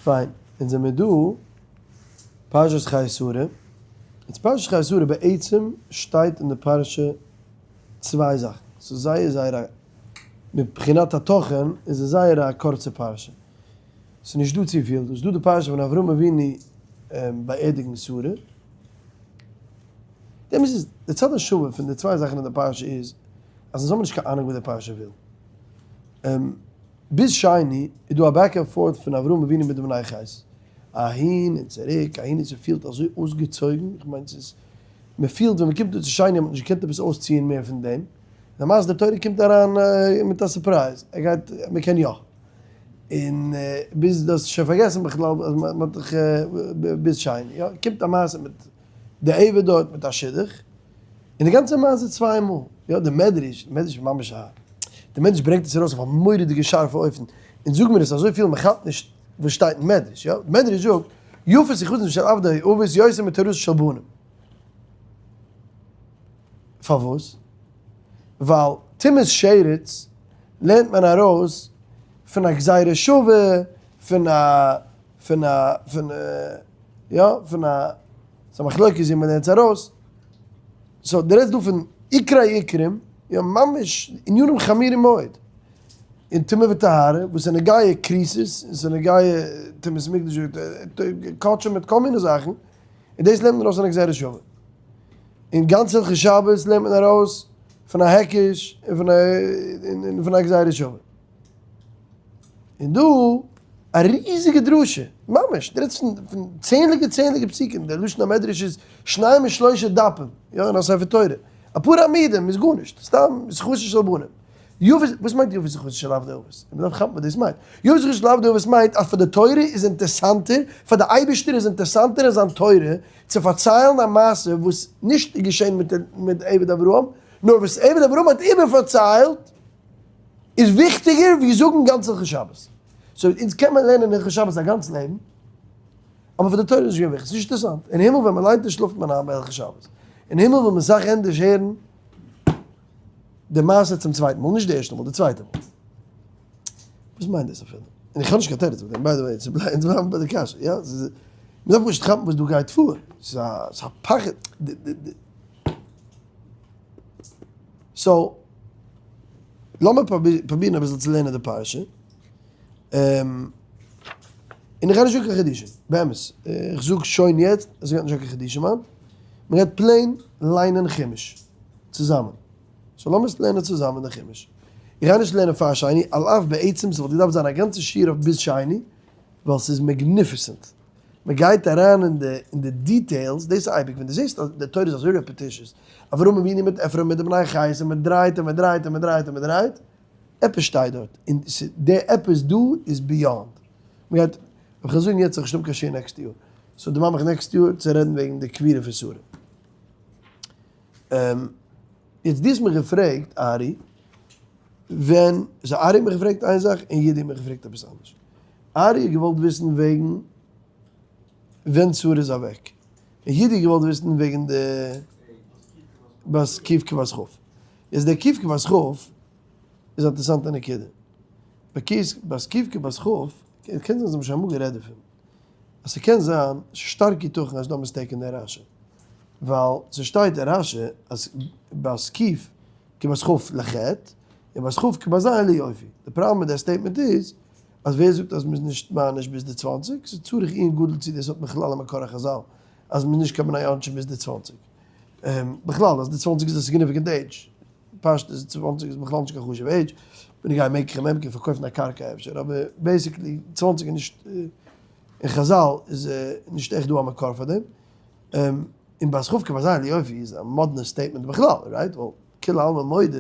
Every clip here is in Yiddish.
פיין, אונז זעמיר דא פרשת חיי שרה, יעצט פרשת חיי שרה בעצם שטייט אין די פרשה צוויי זאכן, ס'איז זייער זייער א, מבחינת התוכן איז עס זייער א קורצע פרשה, ס'איז נישט דא צופיל, ס'איז דא די פרשה פון אברהם אבינו באערדיגן שרה, די אמת איז, די צד השווה פון די צוויי זאכן אין די פרשה איז, אז אונז האבן נישט קיין אהנונג וואס די פרשה וויל. ביז שני איז דא א back and forth פון אברהם אבינו מיט די בני חת, אהין און צוריק, אהין און ס'פילט אזוי אויסגעצויגן, איך מיין ס'איז, מ'פילט ווען מ'קומט אן צו שני האט מען נישט געקענט עפעס אויסציען מער פון דעם, למעשה די תורה קומט אריין מיט א surprise, ער גייט, מ'קען יא, און ביז דו האסט שוין פארגעסן בכלל אז מ'האט דיך ביז שני, יא, קומט א מעשה מיט די עבד דארט מיט א שידוך, און די גאנצע מעשה צוויי מאל, יא די מדרש, די מדרש איז ממש א, די מדרש ברענגט עס ארויס אויף א מורא'דיגע שארפע אופן, אונז זאגן מיר עס אזויפיל מען כאפט נישט וואס שטייט אין מדרש, יא, די מדרש זאגט, יפה שיחתן של עבדי אבות יותר מתורתן של בנים. פארוואס? ווייל טומאת שרץ לערנט מען ארויס פון א גזירה שווה, פון א, פון א, פון א, יא, פון א, ס'איז א מחלוקת ווי מ'לערנט עס ארויס. so דו רעדסט דא פון עיקרי עיקרים, יא ממש ענינים חמורים מאוד. אין טומאה וטהרה, וואס איז נוגע כריתות, און ס'איז נוגע טומאת מקדש, קדשים מיט כל מיני זאכן, און דאס לערנט מען ארויס פון א גזירה שווה. און גאנץ הלכות שבת לערנט מען ארויס פון א היקש און פון א גזירה שווה. און דא א ריזיגע דרשה, ממש, דו רעדסט פון צענדליגע צענדליגע פסוקים, דער לשון המדרש איז שניים משלושה דפים, יא, אין א ספר תורה, אפאר עמודים איז גארנישט, סתם שיחתן של בנים. יפה, וואס מיינט יפה שיחתן של עבדי אבות? מען דארף כאפן וואס דאס מיינט. יפה שיחתן של עבדי אבות מיינט אז פאר די תורה איז אינטערסאנטער, פאר די אייבערשטער איז אינטערסאנטער אין זיין תורה צו פארציילן א מעשה וואס נישט איז געשען מיט עבד אברהם, נאר וואס עבד אברהם האט איבערפארציילט, איז וויכטיגער ווי זאגן גאנץ הלכות שבת. so אונז קען מען לערנען הלכות שבת א גאנץ לעבן, אבער פאר די תורה איז נישט געווען וויכטיג, ס'איז נישט אינטערעסאנט. אין הימל ווען מען ליינט עס שלאפט מען איין ביי הלכות שבת. אין הימל וויל מען סאך ענדערש הערן די מעשה צום צווייטן מאל, נישט די ערשטע מאל, די צווייטע מאל. וואס מיינט דאס אפילו? און איך האב נישט קיין תירוץ אויף דעם, by the way, אונז בלייבן ביי די קשיא, יא? מען דארף פשוט כאפן וואס דא גייט פאר. ס'איז א פחד. so, לאמיר פרובירן אביסל צו לערנען די פרשה. און איך גיי נישט זאגן קיין חידושים, באמת. איך זאג שוין יעצט אז איך גיי נישט זאגן קיין חידושים היינט. מען גייט plain ליינען חומש צוזאמען. so לאמיר עס לערנען צוזאמען די חומש. איך גיי נישט לערנען פאר שני, על אף בעצם ס'וואלט געדארפט זיין א גאנצע שיעור אויף ביז שני, ווייל ס'איז magnificent. מען גייט אריין אין די אין די details, דאס איז אייביג ווען דו זעסט אז די תורה איז אזוי repetitious, אברהם אבינו מיט עפרון מיט די בני חת און מען דרייט און מען דרייט און מען דרייט און מען דרייט, עפעס שטייט דארט, און די עפעס דא איז beyond. מען גייט, איך וועל זאגן יעצט איך נישט האבן קיין שיעור next יאר, so דערמאן מיך next יאר צו רעדן וועגן די קבירה פון שרה. יעצט דו האסט מיך געפרעגט ארי, ווען, so ארי האט מיך געפרעגט איין זאך און יודי האט מיך געפרעגט עפעס אנדערש. ארי האט געוואלט וויסן וועגן ווען שרה איז אוועק, און יודי האט געוואלט וויסן וועגן די בת ק' כבת כ'. איז די ק' כבת כ' איז א אינטערעסאנטע נקודה. בת ק' כבת כ', קען זיין זיי האבן שוין אמאל גערעדט דערפון, אז ס'קען זיין, ס'איז שטארק יתכן אז ס'דא א mistake אין די רש"י, ווייל ס'שטייט אין רש"י אז בת ק' כבת כ' לחטא, און בת כ' כבת ז' ליופי. די פראבלעם מיט די statement איז, אז ווער זאגט אז מ'איז נישט מעניש ביז די 20? ס'איז צריך עיון גדול צי דאס האט בכלל א מקור החז"ל אז מ'איז נישט קיין בני עונשין ביז די 20. בכלל אז די 20 איז א significant age. פשט איז 20 איז בכלל נישט קיין חשוב'ע עידזש. בנוגע מקח וממכר פארקויפן א קרקע אפשר, אבער basically 20 איז נישט, אין חז"ל איז נישט עכט דא א מקור פאר דעם. און בת כ' כבת ז' ליופי איז א מאדנע statement בכלל, right? ווייל כולי עלמא מודה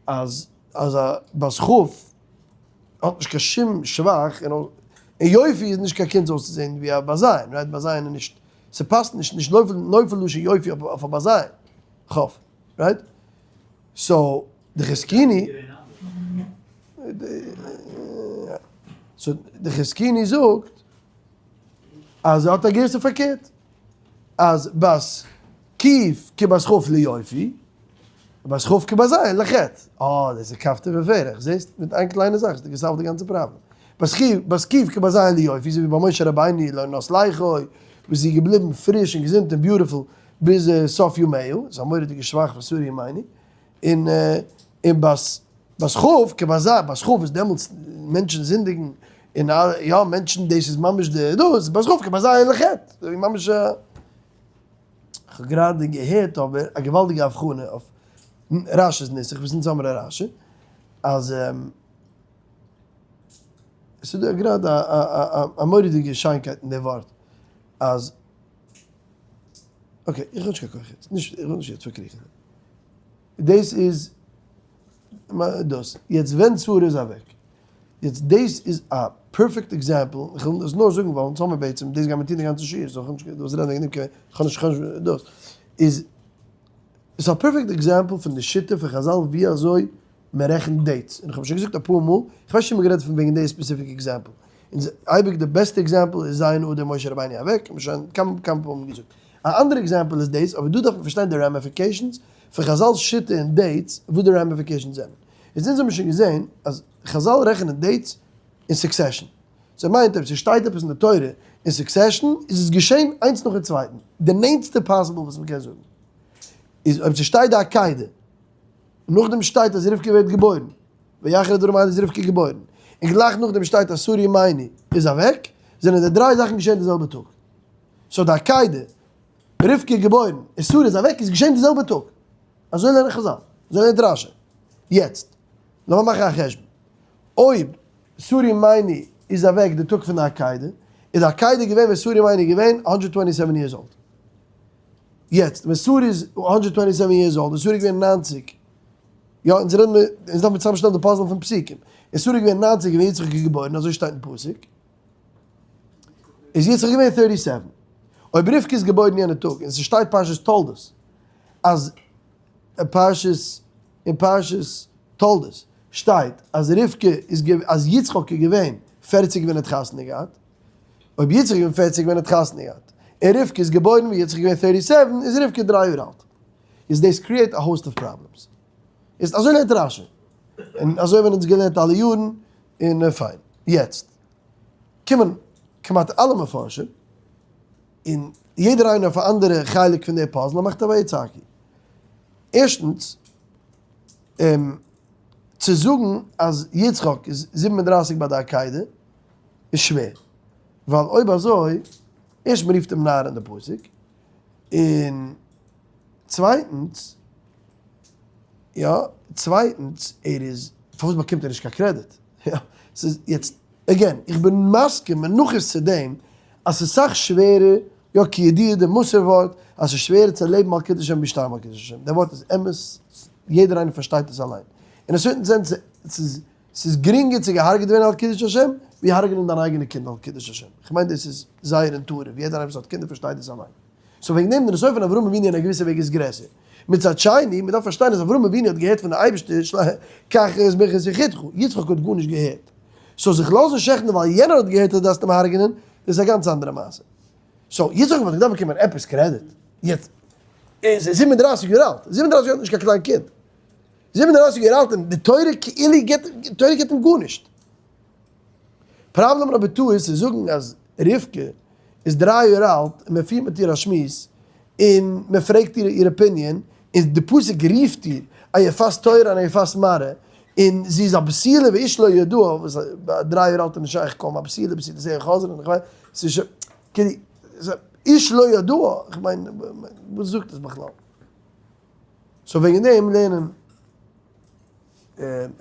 אז אז א בת כ' האט נישט קיין שום שבח, און יופי איז נישט קיין קונץ אויסצוזען ווי א בת ז', right? בת ז' איז נישט, ס'פאסט נישט, נישט נופל נופל לשון יופי אויף א בת ז', כ', right? so די חזקוני, so די חזקוני זאגט אז ער האט א גירסא פארקערט, אז בת ק' כבת כ' ליופי, בת כ' כבת ז' לחטא. אה, דאס איז כפתור ופרח, זעסט? מיט איין קליינע זאך האסטו גע solve ט די גאנצע פראבלעם. בת ק' כבת ז' ליופי, אזוי ווי ביי משה רבינו לא נס לחו, וואס זי איז געבליבן פריש און געזונט און beautiful ביז סוף ימיה, ס'איז א מורא'דיגע שבח פאר שרה אמנו, און און בת בת כ' כבת ז', בת כ' איז דעמאלטס מענטשן זינדיגן און יא מענטשן דאס איז ממש די דאס, בת כ' כבת ז' לחטא, אזוי ווי ממש א. כ'האב גראדע געהערט אבער א געוואלדיגע הבחנה אויף רש"י'ס נוסח וואס אונז האמיר א רש"י אז עס איז דא גראדע א מורא'דיגע שיינקייט אין די ווארט אז okay איך האב נישט קיין כח יעצט נישט איך וויל נישט יעצט פארקריכן דאס איז דאס יעצט ווען שרה איז אוועק יעצט דאס איז א perfect example, איך וויל עס נאר זאגן ווייל אונז האמיר בעצם דאס גיימיר טון די גאנצע שיעור, so איך האב נישט וואס רעדן וועגן דעם קיין איך האב נישט איך האב נישט דאס איז איז א perfect example פון די שיטה פון חזל ווי אזוי מען רעכנט dates, און איך האב שוין געזאגט אפאר מאל, איך ווייס נישט צו מען האט גערעדט פון וועגן די specific example, אונז אייביג די בעסטע example איז ז' אדר משה רבינו אוועק, האב איך שוין כמה כמה פעמים געזאגט. א אנדערע example איז דאס, אבער דא דארף מען פארשטיין די ramifications פון חזל'ס שיטה אין dates, וואס די ramifications זענען. איז אונז האבן שוין געזען אז חזל רעכענען dates אין succession. ס'מיינט אויב ס'שטייט עפעס אין די תורה אין succession איז עס געשען איינס נאכן צווייטן. די נענטסטע possible וואס מ'קען זאגן איז אויב ס'שטייט די עקידה, נאכדעם שטייט אז רבקה ווערט געבוירן, ויחר הדברים האלה איז רבקה געבוירן, און גלייך נאכדעם שטייט אז שרה אמנו איז אוועק, זענען די דריי זאכן געשען די זעלבע טאג. so די עקידה, רבקה געבוירן, און שרה איז אוועק איז געשען די זעלבע טאג. אזוי לערנען חזל, אזוי לערנט רש"י. יעצט, לאמיר מאכן א חשבון. אויב שרה אמנו איז אוועק די טאג פון די עקידה, איז די עקידה געווען ווען שרה אמנו איז געווען הונדערט twenty seven years old. יעצט, ווען שרה איז הונדערט twenty seven years old, און שרה איז געווען 90, יא, אונז רעדן מיר, אונז דארף מיר צוזאמשטעלן די puzzle פון פסוקים. און שרה איז געווען 90 ווען יצחק איז געבוירן, אזוי שטייט אין פסוק. איז יצחק געווען thirty seven. אויב רבקה איז געבוירן יענע טאג, און ס'שטייט פרשת תולדות, אז פרשת, אין פרשת תולדות שטייט אז רבקה איז געווען, אז יצחק איז געווען פערציג ווען ער האט חתונה געהאט, אויב יצחק איז געווען פערציג ווען ער האט חתונה געהאט, און רבקה איז געבוירן ווען יצחק איז געווען thirty seven, איז רבקה דריי יאר אלט. איז דאס create א host of problems. איז אזוי לערנט רש"י. און אזוי האבן אונז געלערנט אלע יארן, און פיין. יעצט קומען כמעט אלע מפרשים, און יעדער איינער אויף א אנדערע חלק פון די puzzle און מאכט א ויצעקו. ערשטנס, צו זאגן אז יצחק איז 37 ביי די עקידה איז שווער, ווייל אויב אזוי, ערשט מען רופט אים נער אין די פסוק, און צווייטנס, יא, צווייטנס, ער איז, פארוואס באקומט ער נישט קיין קרעדיט? יא, ס'איז יעצט, again, איך בין מסכים מנחות צו דעם אז ס'איז סאך שווערער, יא כידוע די מוסר ווארט, אז ס'איז שווערער צו לעבן על קידוש השם ווי שטארבן על קידוש השם, דער ווארט איז אמת, יעדער איינער פארשטייט עס אליין. אין א certain sense, ס'איז ס'איז גרינגער צו געהארגעט ווערן על קידוש השם, ווי הרג'נען דיין אייגענע קינד על קידוש השם. איך מיין דאס איז זייער intuitive, יעדער איינער וואס האט קינדער פארשטייט דאס אליין. so וועגן דעם די נסיון פון אברהם אבינו אין א געוויסע וועג איז גרעסער. מצד שני, מען דארף פארשטיין אז אברהם אבינו האט געהערט פון די אייבערשטער, קח את בנך את יחידך, יצחק האט גארנישט געהערט. so זיך לאזן שעכטן ווייל יענער האט געהערט אז דו דארפסט אים הרג'נען, דאס איז א גאנץ אנדערע מעשה. so יצחק וואלט געדארפט באקומען עפעס קרעדיט. יעצט, ער איז 37 יאר אלט, 37 יאר אלט איז נישט קיין קליין קינד. 37 יאר אלט און די תורה כאילו גיבט, די תורה גיבט אים גארנישט. problem number two איז צו זאגן אז רבקה איז דריי יאר אלט און מען פירט מיט איר א שמועס און מען פרעגט איר איר opinion און די פסוק רופט איר א יפת תואר און א יפת מראה און זי איז א בתולה ואיש לא ידעה וואס ביי דריי יאר אלט איז נישט שייך קוים א בתולה בתולה זעהן חזר'ן איך ווייס ס'איז שוין כאילו איש לא ידעה איך מיין וואס זאגט עס בכלל? so וועגן דעם לערנען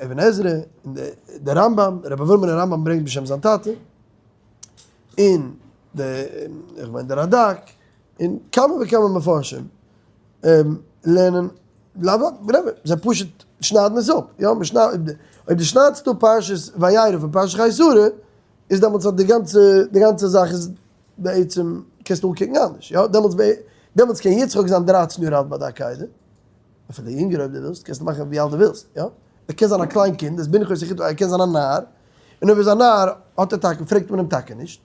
אבן עזרא און די רמב"ם, רבי אברהם בן הרמב"ם ברענגט בשם זיין טאטע, און די, איך מיין די רד"ק, און כמה וכמה מפרשים לערנען, זיי פשוט שניידן עס אפ, יא, מען שניידט, אויב דו שניידסט אפ פרשת וירא פון פרשת חיי שרה, איז דעמאלטס האט די גאנצע, די גאנצע זאך איז בעצם, קענסטו אנקוקן אנדערש, יא, דעמאלטס דעמאלטס קען יצחק זיין דרייצן יאר אלט ביי די עקידה, אפילו יונגער אויב דו ווילסט, קענסטו מאכן ווי אלט דו ווילסט, יא? ער קען זיין א קליין קינד, איז בנך את יחידך, ער קען זיין א נער, און אויב ער איז א נער האט ער טאקע, פרעגט מען אים טאקע נישט,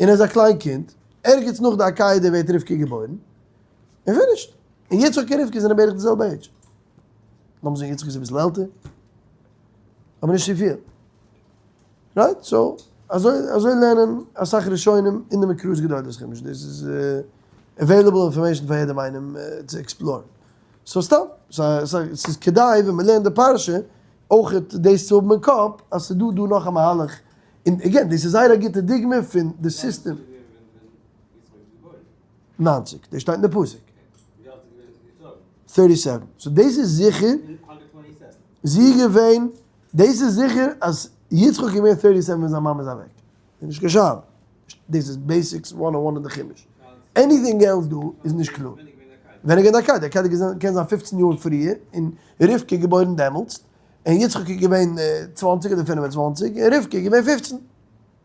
און ער איז א קליין קינד, ערגעץ נאך די עקידה ווערט רבקה געבוירן, און finished. און יצחק און רבקה זענען בערך די זעלבע עידזש. לאמיר זאגן יצחק איז אביסל עלטער, אבער נישט צופיל. Right? So, אזוי אזוי לערנען אסאך ראשונים אין די מקראות גדולות חומש, דאס איז available information פאר יעדעם איינעם צו explore ן. So סתם, ס'איז כדאי ווען מ'לערנט די פרשה אויכעט דאס צו האבן אין קאפ אז ס'איז דא דא נאך א מהלך, און again דאס איז זייער א גוטע דוגמא פון די סיסטעם. 90, דאס שטייט אין די פסוק. 37, so דאס איז זיכער זי איז געווען, דאס איז זיכער אז יצחק איז געווען 37 ווען זיין מאמע איז אוועק, איז נישט קיין שאלה, דאס איז basics one o one אין די חומש, anything else דא איז נישט קלאר. ווען איז געווען די עקידה? די עקידה קען זיין 15 יאר פריער, און רבקה איז געבוירן דעמאלטס, און יצחק איז געווען 20 אדער 25, און רבקה איז געווען 15.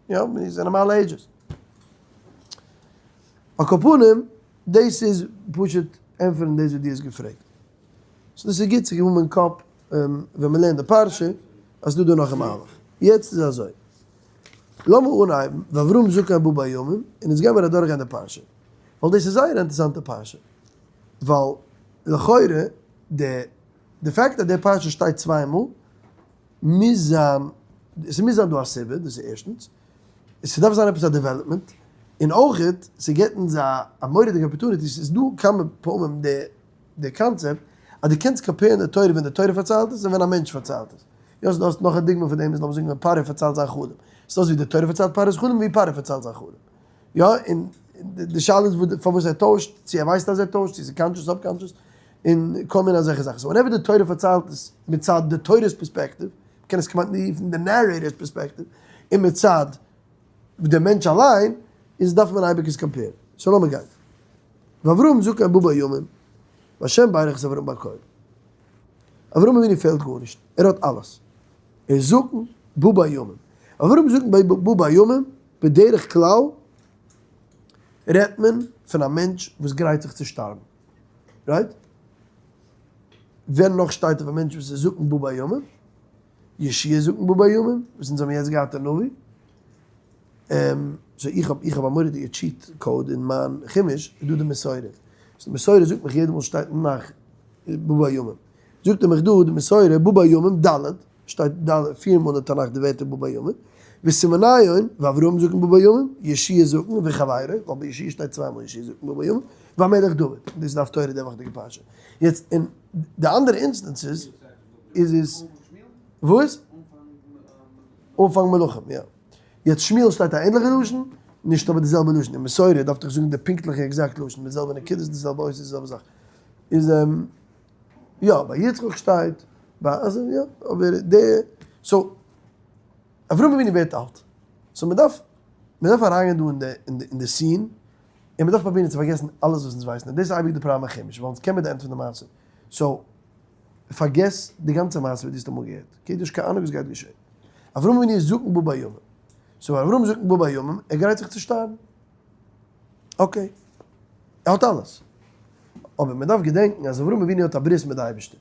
יא, מיר זענען נארמאלע ages. על כל פנים, דאס איז פשוט ענטפערן דאס וואס דו האסט געפרעגט. So דאס איז גוט צו האבן אין קאפ ווען מען לערנט די פרשה, אז ס'דא דא נאך א מהלך. יעצט איז אזוי. לאמיר אנהייבן, ואברהם זקן בא בימים, און יעצט גיימיר אדורכגיין די פרשה. ווייל דאס איז זייער א אינטערעסאנטע פרשה. ווייל לכאורה די די fact אז די פרשה שטייט צוויי מאל, מוז זיין, ס'מוז זיין דא א סיבה, דאס איז ערשטנס. ס'דארף זיין עפעס א development, און אויכעט ס'געט אונז א א מורא'דיגע opportunity, ס'איז דא כמה פעמים די די קאנצעפט אז דו קענסט compare ן די תורה ווען די תורה פארציילט עס און ווען א מענטש פארציילט עס. יא ס'דא האסט נאך א דוגמא פון דעם איז לאמיר זאגן ווען פרעה פארציילט זיין חלום. ס'איז אזוי ווי די תורה פארציילט פרעה'ס חלום און ווי פרעה פארציילט זיין חלום. יא און די שאלה איז פארוואס ער טוישט, צו ער ווייסט אז ער טוישט, צו ס'איז conscious subconscious, און כל מיני אזעלכע זאכן. So whenever די תורה פארציילט עס מצד די תורה'ס פערספעקטיוו, מ'קען עס כמעט רופן די narrator's פערספעקטיוו, און מצד די מענטש אליין, איז דארף מען אייביג עס compare ן. So לאמיר גיין. ואברהם זקן בא בימים, והשם ברך את אברהם בכל. אברהם אבינו פעלט גארנישט, ער האט אלעס. ער איז זקן בא בימים. אברהם זקן בא בימים, בדרך כלל רעדט מען פון א מענטש וואס גרייט זיך צו שטארבן. Right? ווער נאך שטייט אויף א מענטש וואס איז זקן בא בימים? יהושע זקן בא בימים, וואס אונז האבן יעצט געהאט אין נביא. So איך האב איך האב א מורא'דיגע cheat code אין מיין חומש, איז דא די מסורה. So די מסורה זאגט מיך יעדע מאל שטייט נאך בא בימים. זאגט ער מיך דא די מסורה בא בימים ד', שטייט ד' פיר מאל אין תנך די ווערטער בא בימים, וסימניון, ואברהם זקן בא בימים, יהושע זקן וחבירו, ווייל ביי יהושע שטייט צוויי מאל יהושע זקן בא בימים, והמלך דוד, דאס איז די הפטורה די וואכעדיגע פרשה. יעצט אין די אנדערע instances איז עס, וואס? אנפאנג מלכים, יא. יעצט שמואל שטייט א ענליכע לשון, נישט אבער די זעלבע לשון, אין מסורה דארף איך זאגן די פונקטליכע exact לשון, מיט די זעלבע נקודות, די זעלבע אותיות, די זעלבע זאך. איז יא, ביי יצחק שטייט, ביי אזוי יא, אבער די, so, אברהם אבינו ווערט אלט, so מען דארף, מען דארף אריינגיין דא אין די, אין די, אין די scene, און מען דארף פרובירן צו פארגעסן אלעס וואס אונז ווייסן, און דאס איז אייביג די פראבלעם אין חומש, ווייל אונז קען מיר די end פון די מעשה, so, פארגעס די גאנצע מעשה וואס דו האסט אמאל געהערט, okay, דו האסט קיין אהנונג וואס גייט געשען. אברהם אבינו איז זקן בא בימים. So אברהם זקן בא בימים, ער גרייט זיך צו שטארבן. Okay. ער האט אלעס. אבער מען דארף געדענקן אז אברהם אבינו האט א ברית מיט די אייבערשטער.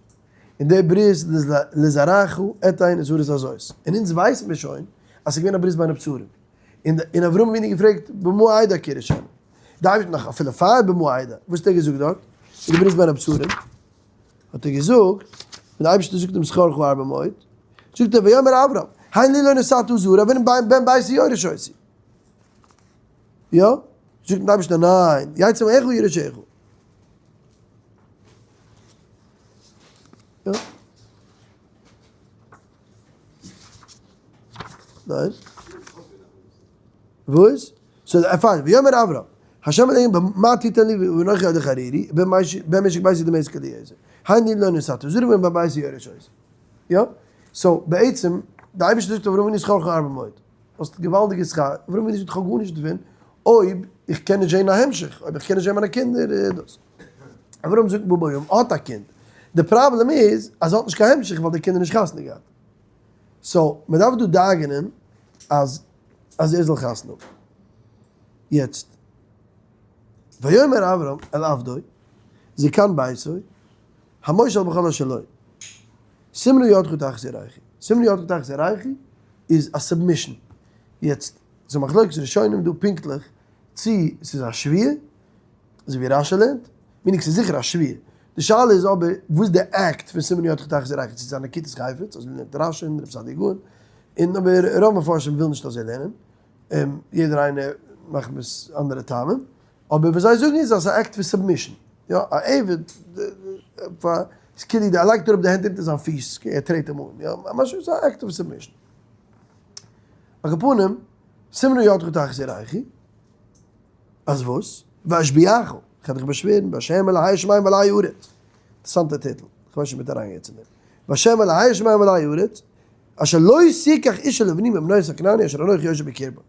און די ברית איז לזרעך אתן את הארץ הזאת. און אונז ווייסן מיר שוין אז ס'איז געווען א ברית בין הבתרים. און און אברהם אבינו געפרעגט במה אדע כי אירשנה. די אייבערשטער נאך אפילו פאר במה אדע. וואס האט ער געזאגט דארט? אין די ברית בין הבתרים. האט ער געזאגט, ווען די אייבערשטער זאגט אים שכרך הרבה מאוד, זאגט ער ויאמר אברהם, הן לי לא נתת זרע ואין בן ביתי יורש אותי. יא? זאגט אים די אייבערשטער ניין, יצא מאחיך יירשך. יא? ניין? וואס? So פיין, ויאמר אברהם, השם אלוהים במה תתן לי ואנכי עוד ערירי, בן משק ביתי דמשק אליעזר. הן לי לא נתת זרע ואין בן ביתי יורש אותי. יא? So בעצם, די אייבערשטער זאגט אברהם אבינו שכרך הרבה מאוד. האסט געוואלדיגע שכר, אברהם אבינו זאגט איך האב גארנישט דערפון, אויב איך קען נישט זען א המשך, אויב איך קען נישט זען מיינע קינדער דאס. אברהם זאגט בא בימים האט א קינד. די פראבלעם איז אז ער האט נישט קיין המשך ווייל די קינדער נישט חתונה געהאט. So מען דארף דא דאגה'נען אז אז ער זאל חתונה האבן. יעצט, ויאמר אברהם אל עבדו, זקן ביתו, המושל בכל אשר לו, שים נא ידך תחת ירכי. שים נא ידך תחת ירכי איז א submission. יעצט, ס'איז מחלוקת ראשונים דא פונקטליך צי ס'איז א שבועה, אזוי ווי רשי לערנט, meaning ס'איז זיכער א שבועה. די שאלה איז אבער וואס די אקט פון שים נא ידך תחת ירכי, צו ס'איז א נקיטת חפץ, אזוי לערנט רשי און רב סעדיה גאון. און אבער רוב מפרשים ווילן נישט אזוי לערנען, יעדער איינער מחמת אנדערע טעמים, אבער וואס זיי זאגן איז אז ס'איז א act פון submission, יא, א עבד פאר, ס'איז כאילו ער לייגט אראפ די הענט אונטער זיין פיס, ער טרעט אים אן, יא, משהו, ס'איז א act of submission. על כל פנים, שים נא ידך תחת ירכי, אז וואס? ואשביעך, איך וועל דיך באשווערן, בהשם אלהי השמים ואלהי הארץ. אינטערעסאנטע טיטל, איך ווייס נישט אויב מ'וועט אריינגיין צו דעם. בהשם אלהי השמים ואלהי הארץ, אשר לא תקח אשה לבני מבנות הכנעני אשר אנכי יושב בקרבם.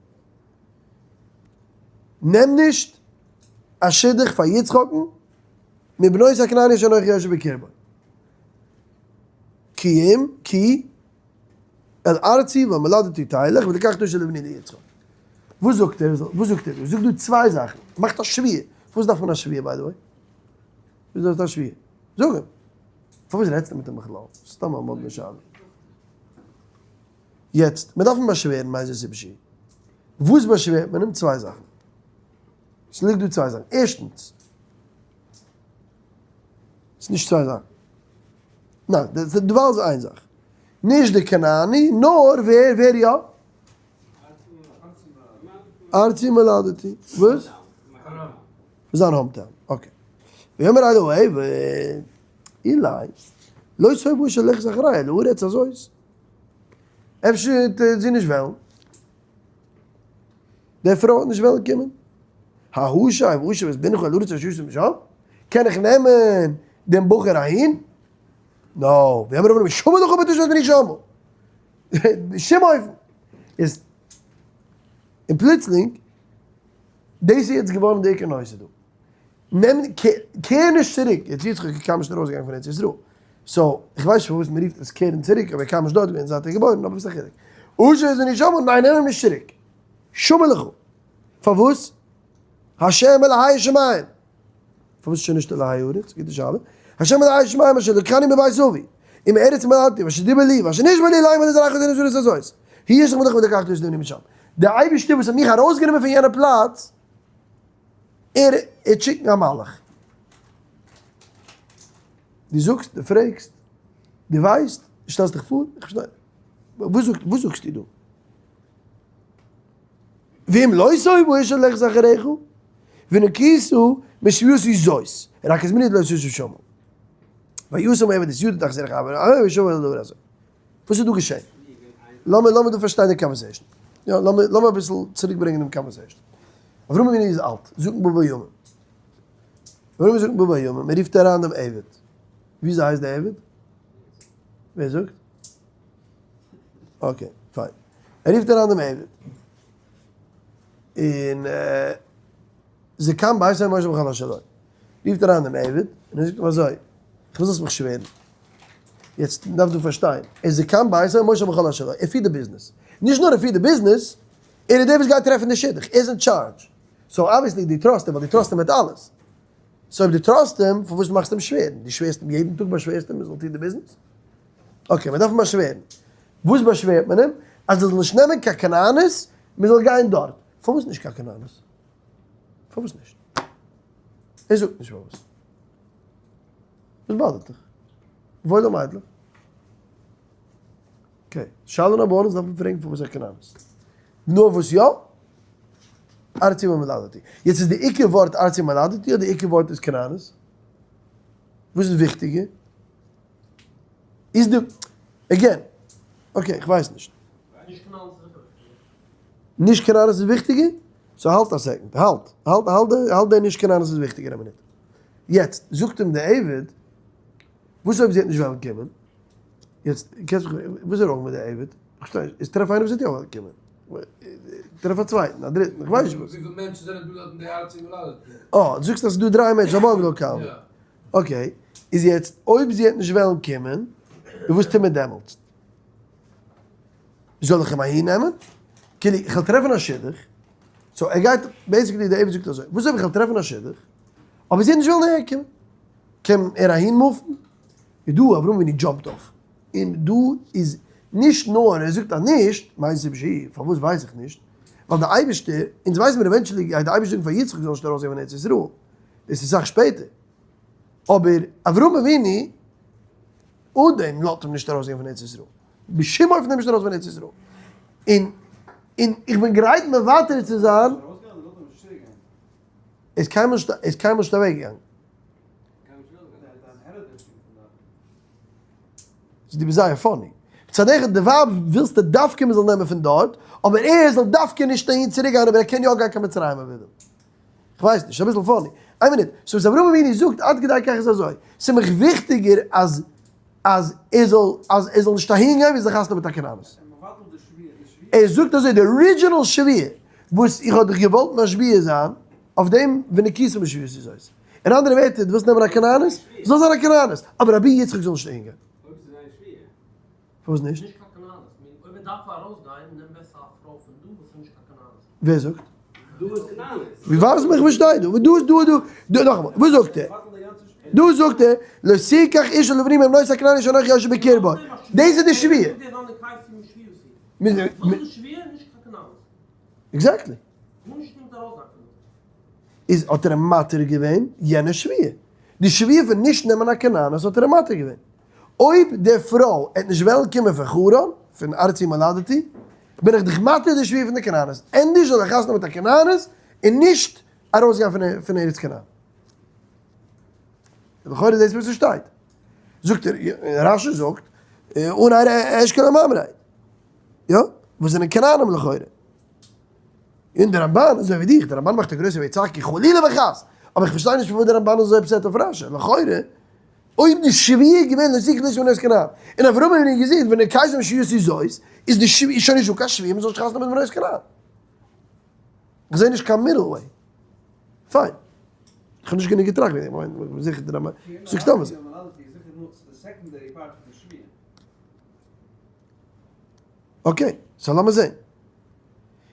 נעם נישט א שידוך פאר יצחק'ן מבנות הכנעני אשר אנכי יושב בקרבם. כי אם, כי אל ארצי ואל מולדתי תלך ולקחת אשה לבני ליצחק. וואס זאגט ער? וואס זאגט ער דא? ער זאגט דא צוויי זאכן. ער מאכט א שבועה. פארוואס דארף מען א שבועה by the way? וואס דארפסטו א שבועה? זאג אים. פארוואס רעדסטו מיט אים בכלל? סתם א מאדנע שאלה. יעצט, מען דארף אים באשווערן מאיזה סיבה שהיא. וואס באשווערט מען אים? צוויי זאכן. ס'ליגט דא צוויי זאכן. ערשטנס, ס'איז נישט צוויי זאכן. ניין, דערווייל איז איין זאך. נישט די כנעני, נאר ווער, ווער יא? ארצי מולדתי. וואס? זיין hometown. Okay. ויאמר אל העבד, אולי, לא תאהב האשה ללכת אחרי אל הארץ הזאת. אפשר וועט זי נישט וועלן. די פרוי וועט נישט וועלן קומען. ההשב אשיב את בנך אל הארץ אשר ישם שם? קען איך נעמען דעם בחור אהין? No. ויאמר אברהם השמר לך ותשב את בני שמה. בשום אופן. איז און פלוצלינג, דאס איז יעצט געווארן די עיקר נושא דא. נעם, קער נישט צוריק, יעצט יצחק איז קיינמאל נישט ארויסגעגאנגען פון ארץ ישראל, so איך ווייס נישט פארוואס מען רופט עס קערן צוריק, אבער קיינמאל נישט דארט געווען זייט ער איז געבוירן, אבער וואס איז א חילוק. אשר איז נישט שם, ניין נעם אים נישט צוריק. שמור לך. פארוואס? השם אלהי שמים. פארוואס שוין נישט אלהי הארץ? גוטע שאלה. השם אלהי שמים אשר לקחני מבית אבי, ומארץ מולדתי, ואשר דיבר לי, ואשר נשבע לי לאמר לזרעך אתן את הארץ הזאת. הוא ישלח מלאכו ולקחת אותי משם. דער אייבערשטער וואס האט מיך ארויסגענומען פון יענע פלאץ, ער וועט שיקן א מלאך. דו זאגסט, דו פרעגסט, דו ווייסט, דו שטעלסט דיך פאר, איך פארשטיי. וואס זאגט, וואס זאגסטו דא? ואם לא תאהב האשה ללכת אחריך, ונקיסו משבועתי זאת, רק הזמיני לא תשוב שמה. וישם העבד את ידו תחת ירך אברהם, וישוב אל הדבר הזה. וואס איז דא געשען? לאמיר לאמיר דא פארשטיין די conversation. יא, לאמיר לאמיר אביסל צוריק ברענגען דעם conversation. אברהם אבינו איז אלט, זקן בא בימים. אברהם איז זקן בא בימים, מען רופט אריין דעם עבד. וויאזוי הייסט דער עבד? ווער זאגט? Okay, פיין. ער רופט אריין דעם עבד. און זקן ביתו מושב בכל אשר לו. רופט אריין דעם עבד, און ער זאגט אים אזוי, איך וויל זאלסט מיך שווערן. יעצט, מען דארף דא פארשטיין, ער איז זקן ביתו מושל בכל אשר לו, ער פירט די ביזנעס. נישט נאר ער פירט די ביזנעס, ער איז דער וואס גייט טרעפן די שידוך, ער איז אין charge. So obviously דו trust אים, ווייל דו trust אים מיט אלעס. So אויב דו trust אים, פארוואס מאכסטו אים שווערן? דו שווערסט אים יעדן טאג באשווערסט אים ער זאל טון די ביזנעס? Okay, מען דארף אים באשווערן. וואס באשווערט מען אים? אז ער זאל נישט נעמען קיין כנענית, מען זאל גיין דארט. פארוואס נישט קיין כנענית? פארוואס נישט? ער זאגט נישט פארוואס. וואס באדערט דיך? וואוילע מיידלעך. Okay, שאלה number one איז דארף מען פרעגן פארוואס א כנענית. נאר וואס יא? ארצי ומולדתי. יעצט איז די עיקר ווארט ארצי ומולדתי אדער די עיקר ווארט איז כנענית? וואס איז וויכטיגער? איז די, again, okay איך ווייס נישט. נישט כנענית איז וויכטיגער? So האלט א second, האלט, האלט, האלט, האלט די נישט כנענית איז וויכטיגער א מינוט. יעצט זאגט אים די עבד, וואס אויב זי וועט נישט וועלן קומען? יעצט קענסט מיך, וואס איז wrong מיט די עבד? איך פארשטיי נישט, איז טרעף איינער וואס וועט יא וועלן קומען. טרעף א צווייטן, א דריטן, איך ווייס נישט וואס. וויפיל מענטשן זענען דא דארט אין די ארצי ומולדתי? אה, דו זאגסט אז ס'איז דא דריי מענטשן, א באנגעלאו קאלני. Okay, איז יעצט אויב זי וועט נישט וועלן קומען, און וואס טוט מען דעמאלטס? זאל איך אים אהין נעמען? כאילו, איך וועל טרעפן א שידוך, so ער גייט, basically די עבד זאגט אזוי, וואס אויב איך וועל טרעפן א שידוך, אבער זי וועט נישט וועלן אהער קומען, קען ער אהין move ן? איז דא אברהם אבינו jump ט אויף, און דא איז נישט נאר ער זאגט אז נישט, מאיזה סיבה שהיא, פארוואס ווייס איך נישט, ווייל די אייבערשטער, אונז ווייסן מיר eventually גייט די אייבערשטער זאגן פאר יצחק זאל נישט ארויסגיין פון ארץ ישראל, דאס איז סאך שפעטער, אבער אברהם אבינו אן דעם לאזט אים נישט ארויסגיין פון ארץ ישראל, בשום אופן נישט ארויס פון ארץ ישראל. און און איך בין גרייט מוותר צו זיין. איז קיינמאל נישט איז קיינמאל נישט אוועק געגאנגען. דו ביסט זייער funny. מצד אחד די ווייב ווילסטו דווקא מען זאל נעמען פון דארט, אבער ער זאל דווקא נישט אהין צוריק גיין אבער ער קען יא גיין קיין מצרים אויב ער וויל. כ'ווייס נישט, אביסל funny. איין מינוט, so וואס אברהם אבינו זאגט עד כדי כך איז אזוי, ס'איז מיך וויכטיגער אז אז ער זאל אז ער זאל נישט אהין גיין ווי זיך חתונה מיט א כנענית. ער זאגט אזוי, די original שבועה וואס איך האב דיך געוואלט משביע זיין, אויף דעם ונקית משבועתי זאת. אין אנדערע ווערטער, דו ווילסט נעמען א כנענית? זאל זיין א כנענית, אבער רבי יצחק זאל נישט אהין גיין. פארוואס נישט? ווער זאגט? ווי ווייסט מען איך פארשטיי דא? דא איז דא דא דא נאכאמאל וואס זאגט ער? דא זאגט ער לא תקח אשה לבני מבנות הכנעני אשר אנכי יושב בקרבו דאס איז די שבועה. Exactly. איז האט ער אים מתיר געווען יענע שבועה. די שבועה פון נישט נעמען א כנענית האט ער אים מתיר געווען. אויב די פרוי עט נישט וועלן קומען פון חרן, פון ארצי מולדתי, בין איך דיך מתיר די שבועה פון די כנענית, ענדערש זאל ער חתונה מיט א כנענית און נישט ארויסגיין פון ארץ כנען. לכאורה איז דאס וואס עס שטייט. זאגט ער, רשי זאגט, אן אשכול וממרא. יא, וואס זענען כנענים לכאורה. און דער רמבן, אזוי ווי דיך, דער רמבן מאכט א גרויסע ויצעקו חלילה וחס, אבער איך פארשטיי נישט פארוואס דער רמבן איז אזוי upset אויף רשי, לכאורה, אויב די שבועה איז געווען לא תקח אשה מבנות כנען, און אברהם אבינו האט געזאגט ונקייתם שבועתי זאת, איז די שבועה איז שוין נישט דא קיין שבועה מען זאל נישט חתונה מיט בנות כנען. איך זעה נישט קיין middle way. פיין. איך האב נישט גענוג געטראכט וועגן דעם, איך בין זיכער די רמבן זאגט סתם אזוי. Okay, so לאמיר זעהן.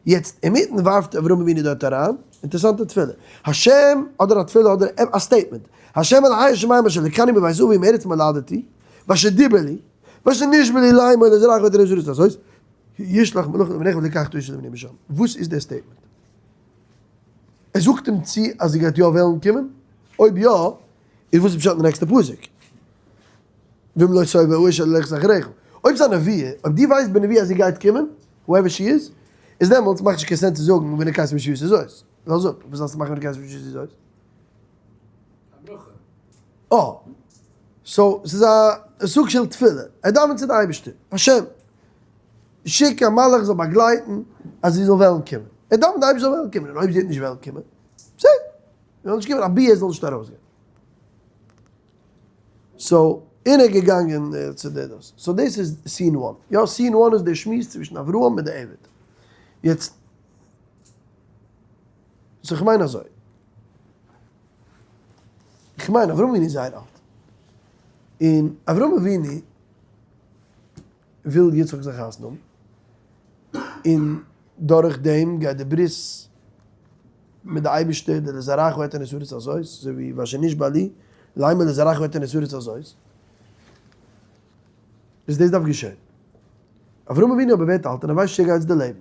יעצט אינמיטן ווארפט אברהם אבינו דארט אריין, אינטערעסאנטע תפילה. השם, אדער א תפילה אדער א statement. השם אלהי השמים אשר לקחני מבית אבי מארץ מולדתי, ואשר דיבר לי, ואשר נשבע לי לאמור לזרעך אתן את הארץ הזאת, ישלח מלאכו לפניך ולקחת אשה לבני משם. וואס איז דער statement? ער זאגט אים צו אז זי גייט יא וועלן קומען? אויב יא, איז וואס איז פשט אין די נעקסטע פסוק? ואם לא תאבה האשה ללכת אחריך. אויב ס'איז א נבואה, אויב דו ווייסט בנבואה אז זי גייט קומען, whoever she is, איז דעמאלטס מאכט נישט קיין sense צו זאגן ונקייתם שבועתי זאת. לאז אפ, וואס זאלסטו מאכן ונקייתם שבועתי זאת? א ברכה. אה. So, ס'איז א סוג של תפילה. ער דאווענט צו די אייבערשטער, השם, שיק א מלאך זאל באגלייטן אז זי זאל וועלן קומען. ער דאווענט די אייבערשטער זאל וועלן קומען, און אויב זי וועט נישט וועלן קומען, בסדר, זי זאל נישט קומען, אבי ער זאל נישט ארויסגיין. So, און ער איז געגאנגען צו די דאס. So דאס איז scene one. יא, scene one איז די שמועס צווישן אברהם מיט די עבד. יעצט, so איך מיין אזוי. איך מיין אברהם אבינו איז זייער אלט. און אברהם אבינו וויל יצחק זאל חתונה האבן. און דורך דעם גייט די ברית מיט די אייבערשטער, די לזרעך אתן את הארץ הזאת, אזוי ווי ואשר נשבע לי, לאמר לזרעך אתן את הארץ הזאת, איז דאס דארף געשען. אברהם אבינו אבער ווערט אלט און ער ווייסט נישט צו ער גייט יעצט דערלעבן.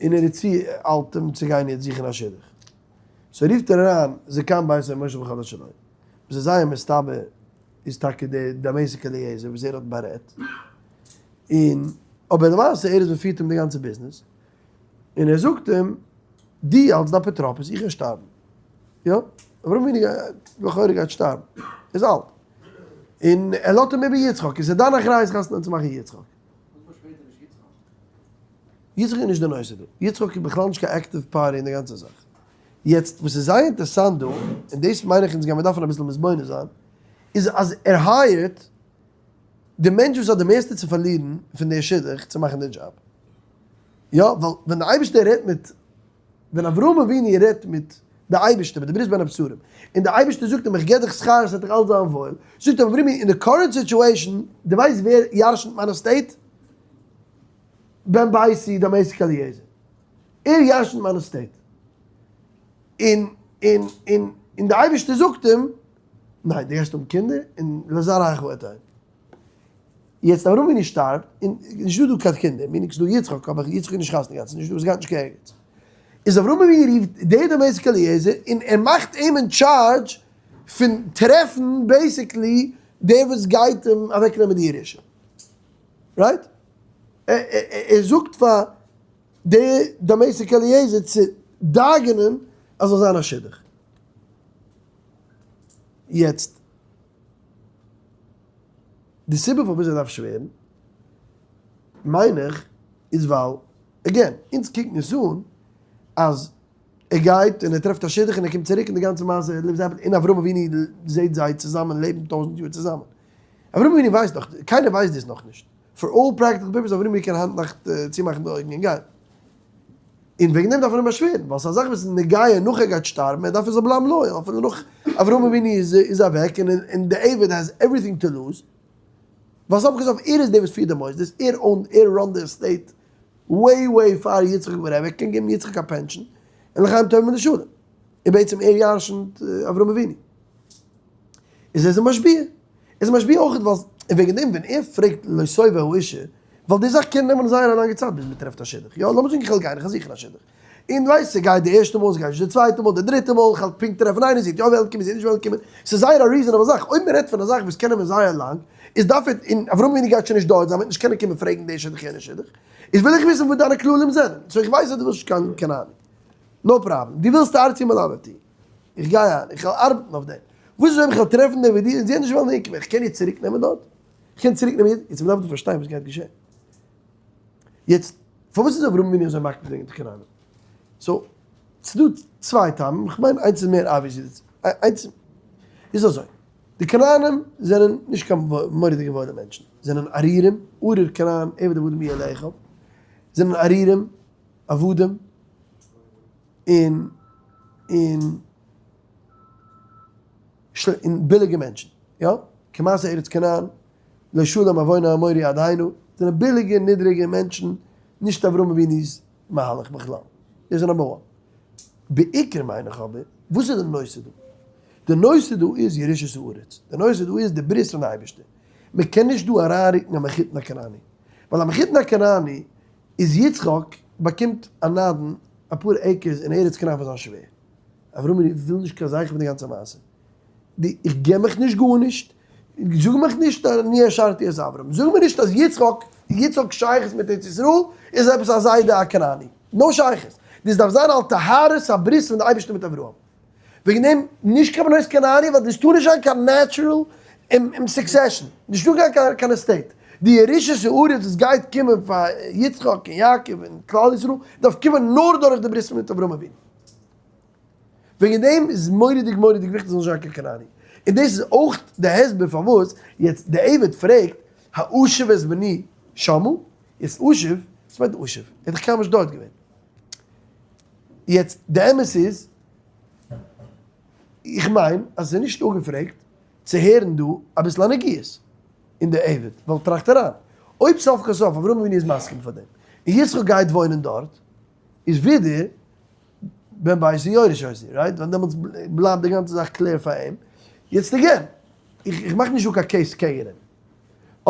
און ער איז צו אלט אים צו גיין יעצט זוכן א שידוך. So רופט ער אריין זקן ביתו משה בכל אשר לו. וואס איז זייער מסתבר איז טאקע דער דמשק אליעזר וואס ער האט בארעדט. און אבער למעשה ער איז וואס פירט אים די גאנצע ביזנעס. און ער זאגט אים, דו אלס די אפוטרופוס, איך גיי שטארבן. יא, אברהם אבינו לכאורה גייט שטארבן, ער איז אלט. און ער לאזט אים איבער יצחק, עס איז דיין אחריות חתונה צו מאכן יצחק. יצחק איז נישט די נושא דא, יצחק איז בכלל נישט קיין active party אין די גאנצע זאך. יעצט וואס איז זייער אינטערסאנט דא, און דאס מיין איך אונז גיימיר דארפן אביסל מתבונן זיין, איז אז ער hire ט די מענטש וואס האט די מערסטע צו פארלירן פון די שידוך צו מאכן די דזשאב. יא, ווייל ווען די אייבערשטער רעדט מיט, ווען אברהם אבינו רעדט מיט די אייבערשטער, מיט די ברית בין הבתרים, און די אייבערשטער זאגט אים איך געב דיך שכר עס וועט דיך אלץ זיין וואויל, זאגט אברהם אבינו אין די current situation, דו ווייסט ווער ירשנ'ט מיין estate? בן ביתי דמשק אליעזר. ער ירשנ'ט מיין estate. און, און, און, און די אייבערשטער זאגט אים, ניין, דו גייסט האבן קינדער, און לזרעך אתן. יעצט אברהם אבינו שטארבט, און נישט דא דא קיין קינדער, meaning ס'דא יצחק, אבער יצחק איז נישט חתונה געהאט, ס'נישט דא, ס'גייט נישט קיין ערגעץ. איז אברהם אבינו רופט דער דמשק אליעזר, און ער מאכט אים אין טשארדזש פון טרעפן basically דער וואס גייט אים אוועקנעמען די ירושה. Right? ער זאגט פאר די דמשק אליעזר צו דאגה'נען אז זאל זיין א שידוך. יעצט, די סיבה פארוואס ער דארף שווערן, מיין איך, איז ווייל, again, אונז קוקן עס אן אז ער גייט און ער טרעפט א שידוך און ער קומט צוריק און די גאנצע מעשה און אברהם אבינו זעט זיי צוזאמען לעבן 1000 יאר צוזאמען. אברהם אבינו ווייסט נאך, קיינער ווייסט דאס נאכנישט. For all practical purposes אברהם אבינו קען היינט נאכט צומאכן די אויגן און גיין. און וועגן דעם דארף מען אים באשווערן, ווייל ס'איז א זאך וואס איז נוגע נאך ער גייט שטארבן, ער דארף ער זאל בלייבן loyal אפילו נאך אברהם אבינו איז אוועק און די עבד has everything to lose, ווייל סוף כל סוף ער איז דער וואס פירט די מוסדות, ער own ט, ער run ט די estate way way פאר יצחק ורבקה, ער קען געבן יצחק א pension, און לחיים טובים ולשלום, און בעצם ער ירשנ'ט אברהם אבינו. איז ער איז משביע. ער איז משביע אויך ווייל, און וועגן דעם ווען ער פרעגט לא תאבה האשה, ווייל די זאך קען נעמען זייער א לאנגע צייט ביז מען טרעפט א שידוך, יא לאמיר זאגן איך וועל גיין איך וועל זוכן א שידוך, און ווייסט ס'גייט די ערשטע מאל ס'גייט נישט די צווייטע מאל די דריטע מאל איך וועל פונקט טרעפן איינער זי וועט יא וועלן קומען זי וועט נישט וועלן קומען, ס'איז זייער א reasonable זאך, אויב מען רעדט פון א זאך וואס קען נעמען זייער לאנג, איז דארף ער, און אברהם אבינו גייט שוין נישט דארט זיין, מען וועט נישט קענען קומען פרעגן די שידוך יענע שידוך, איז וויל איך וויסן וואס דיינע כללים זענען, so איך ווייס אז דו ווילסט נישט קיין כנעני, no problem, דו ווילסט ארצי מולדתי, איך גיי אהין, איך וועל ארבעטן אויף דעם, וואס איז אויב איך וועל טרעפן דעם ווי דיר און זי וועט נישט וועלן אהינקומען, איך קען איר צוריק נעמען דארט? איך קען צוריק נעמען יעצט מ'דארף דא פארשטיין וואס גייט געשען. יעצט, פארוואס איז אברהם אבינו אזוי מקפיד וועגן די כנענים? so, ס'דא צוויי טעמים, איך מיין איינס איז מער obvious ווי די איינס איז אזוי, די כנענים זענען נישט קיין מורא'דיגע וואוילע מענטשן, זענען ארורים, ארור כנען עבד עבדים יהיה לאחיו, זענען ארורים, עבדים, און און און ביליגע מענטשן, יא, כמעשה ארץ כנען, לא שלם עוון האמורי עד הנה, זענען ביליגע נידריגע מענטשן, נישט אברהם אבינו'ס מהלך בכלל, דאס איז number one. בעיקר מיין איך אבער, וואס איז די נושא דא? די נושא דא איז ירושת הארץ, די נושא דא איז די ברית פון די אייבערשטער, מען קען נישט דא אריינרוקן א מחותן הכנעני, ווייל א מחותן הכנעני איז יצחק באקומט א נדן אפאר acres אין ארץ כנען פון זיין שווער, אברהם אבינו וויל נישט קיין זכר פון די גאנצע מעשה, די איך געב מיך נישט גארנישט, זאג מיך נישט אני העשרתי את אברהם, זאג מיר נישט אז יצחק, יצחק שייכות מיט ארץ ישראל איז עפעס א זיידע א כנעני, no שייכות, דאס דארף זיין על טהרת הברית פון די אייבערשטער מיט אברהם, וועגן דעם נישט קיין בנות כנעני ווייל דאס טאר נישט זיין קיין natural succession, נישטא קיין קיין estate, די ירושת הארץ וואס גייט קומען פאר יצחק און יעקב און כלל ישראל דארף קומען נאר דורך די ברית מיט אברהם אבינו. וועגן דעם איז מורא'דיג מורא'דיג וויכטיג זאל נישט זיין קיין כנעני. און דאס איז אויך די הסבר פארוואס יעצט די עבד פרעגט האשיב את בני שמה, יעצט אשיב, וואס מיינט אשיב? ער איז דאך קיינמאל נישט דארט געווען. יעצט די אמת איז, איך מיין אז עס איז נישט אפגעפרעגט צו הערן דא אביסל א נגיעות אין די עבד, ווייל טראכט אריין, אויב סוף כל סוף אברהם אבינו איז מסכים פאר דעם, און יצחק גייט וואוינען דארט, איז ווידער בן ביתי יורש אותי, right? ווייל דעמאלטס בלייבט די גאנצע זאך קלער פאר אים. יעצט again, איך מאך נישט דא קיין case קעגן אים.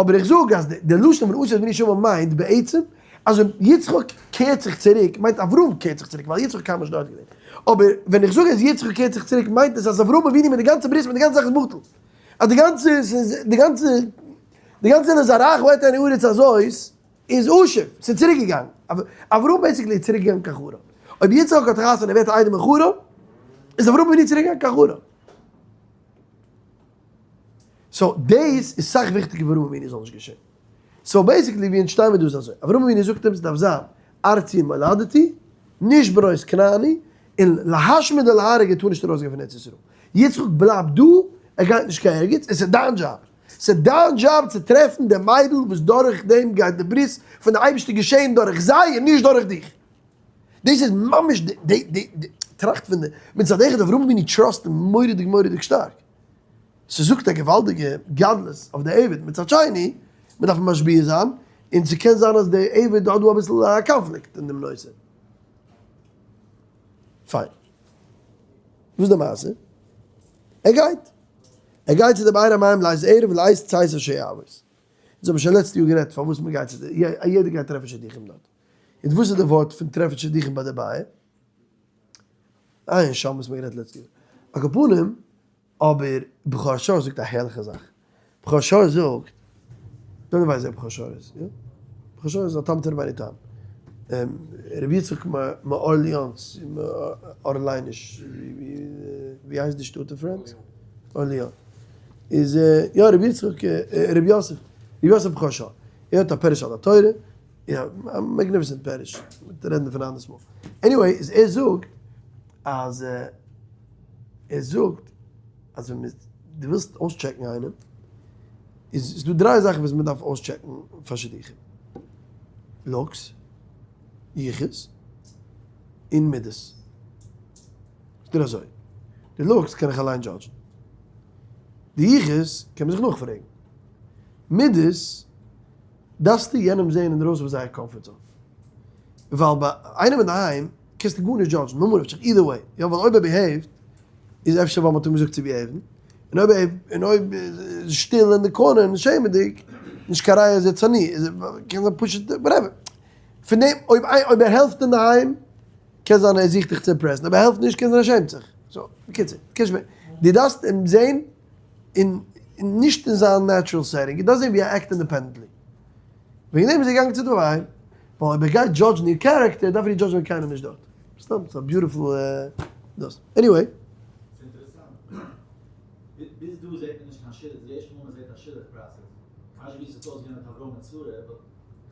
אבער איך זאג אז די לשון פון אשיב את בני שמה מיינט בעצם אז אויב יצחק קערט זיך צוריק, מיינט אברהם קערט זיך צוריק, ווייל יצחק איז קיינמאל נישט דארט געווען. אבער ווען איך זאג אז יצחק קערט זיך צוריק מיינט עס אז אברהם אבינו מיט די גאנצע ברית מיט די גאנצע זאך איז בטל. אז די גאנצע, די גאנצע, די גאנצע לזרעך אתן הארץ הזאת איז אשיב, ס'איז צוריק געגאנגען. אברהם basically איז צוריק געגאנגען קיין חרן. אויב יצחק האט חתונה און ווערט איידעם אין חרן, איז אברהם אבינו צוריק געגאנגען קיין חרן. so דאס איז סאך וויכטיגער ווי אברהם אבינו זאל נישט געשען. so basically ווי אונז שטייען מיר דא איז אזוי, אברהם אבינו זאגט אים ס'דארף זיין ארצי מולדתי, נישט בנות כנעני, און להשמיד ולהרוג ער טאר נישט ארויסגיין פון ארץ ישראל. יצחק בלייבט דא, ער גייט נישט קיין ערגעץ, עס איז דיין דזשאב. ס'איז דיין דזשאב צו טרעפן די מיידל וואס דורך דעם גייט די ברית פון די אייבערשטער געשען דורך זיי און נישט דורך דיך. דאס איז ממש די די די די טראכט פון די מצד אחד אברהם אבינו trust אים מורא'דיג מורא'דיג שטארק. ס'זאגט א געוואלדיגע גדלות אויף די עבד, מצד שני מ'דארף אים משביע זיין, און ס'קען זיין אז די עבד האט דא אביסל א קאנפליקט אין דעם נושא. פיין. וואס איז די מעשה? ער גייט. ער גייט צו די באר המים לעת ערב לעת צאת השואבות. אונז האבן שוין לעצטע יאר גערעדט פארוואס מ'גייט צו די, יעדער גייט טרעפן שידוכים דארט. און וואס איז די ווארט פון טרעפן שידוכים ביי די באר? עיין שם וואס מ'האט גערעדט לעצטע יאר. על כל פנים, אבער בכור שור זאגט א הערליכע זאך. בכור שור זאגט, דו ווייסט ווער בכור שור איז, יא? בכור שור איז א תלמיד פון רבינו תם. רבי יצחק מאורליאנס, ארלייניש, ווי הייסט די שטאט אין France? אורליאן. איז יא רבי יצחק, רבי יוסף, רבי יוסף בכור שור. ער האט א פירוש על התורה, יא, א magnificent פירוש, מ'וועט רעדן דערפון א אנדערס מאל. Anyway, איז ער זאגט אז ער זאגט אז ווען דו ווילסט אויסטשעקן איינעם, איז דא דריי זאכן וואס מען דארף אויסטשעקן פאר שידוכים, looks, יחוס, און מידות. זאגט ער אזוי, די looks קען איך אליין judge ן, די יחוס קען מען זיך נאכפרעגן, מידות דארפסטו יענעם זען אינדרויסן פון זייער comfort zone, ווייל ביי איינעם אינדערהיים קענסטו גארנישט judge ן, ממה נפשך, either way, יא ווייל אויב ער behave ט איז אפשר ווייל מ'האט אים געזאגט צו behave ן, און אויב ער און אויב איז שטיל אין די corner און שעמעדיג, נישט קיין ראיה אז ער איז צנוע, איז קען זיין פשוט whatever. פון דעם אויב אויב ער העלפט אינדערהיים קען זיין ער זוכט דיך צו impress ן, אויב ער העלפט נישט קען זיין ער שעמט זיך. So, בקיצור, קענסט מיר, דו דארפסט אים זען אין נישט אין זיין natural setting, דו דארפסט זען ווי ער act independently. וועגן דעם איז ער געגאנגען צו די ווייב, ווייל אויב ער גייט judge ן איר character דארף ער איר judge ן ווען קיינער נישט דארט. סתם, ס'איז א beautiful דאס. Anyway. ס'אינטערעסאנט. ביז דא זעט מען נישט קיין שידוך, די ערשטע מאל מ'זעט א שידוך process. כ'ווייס נישט ווי ס'האט אויסגעזען מיט אברהם און שרה, but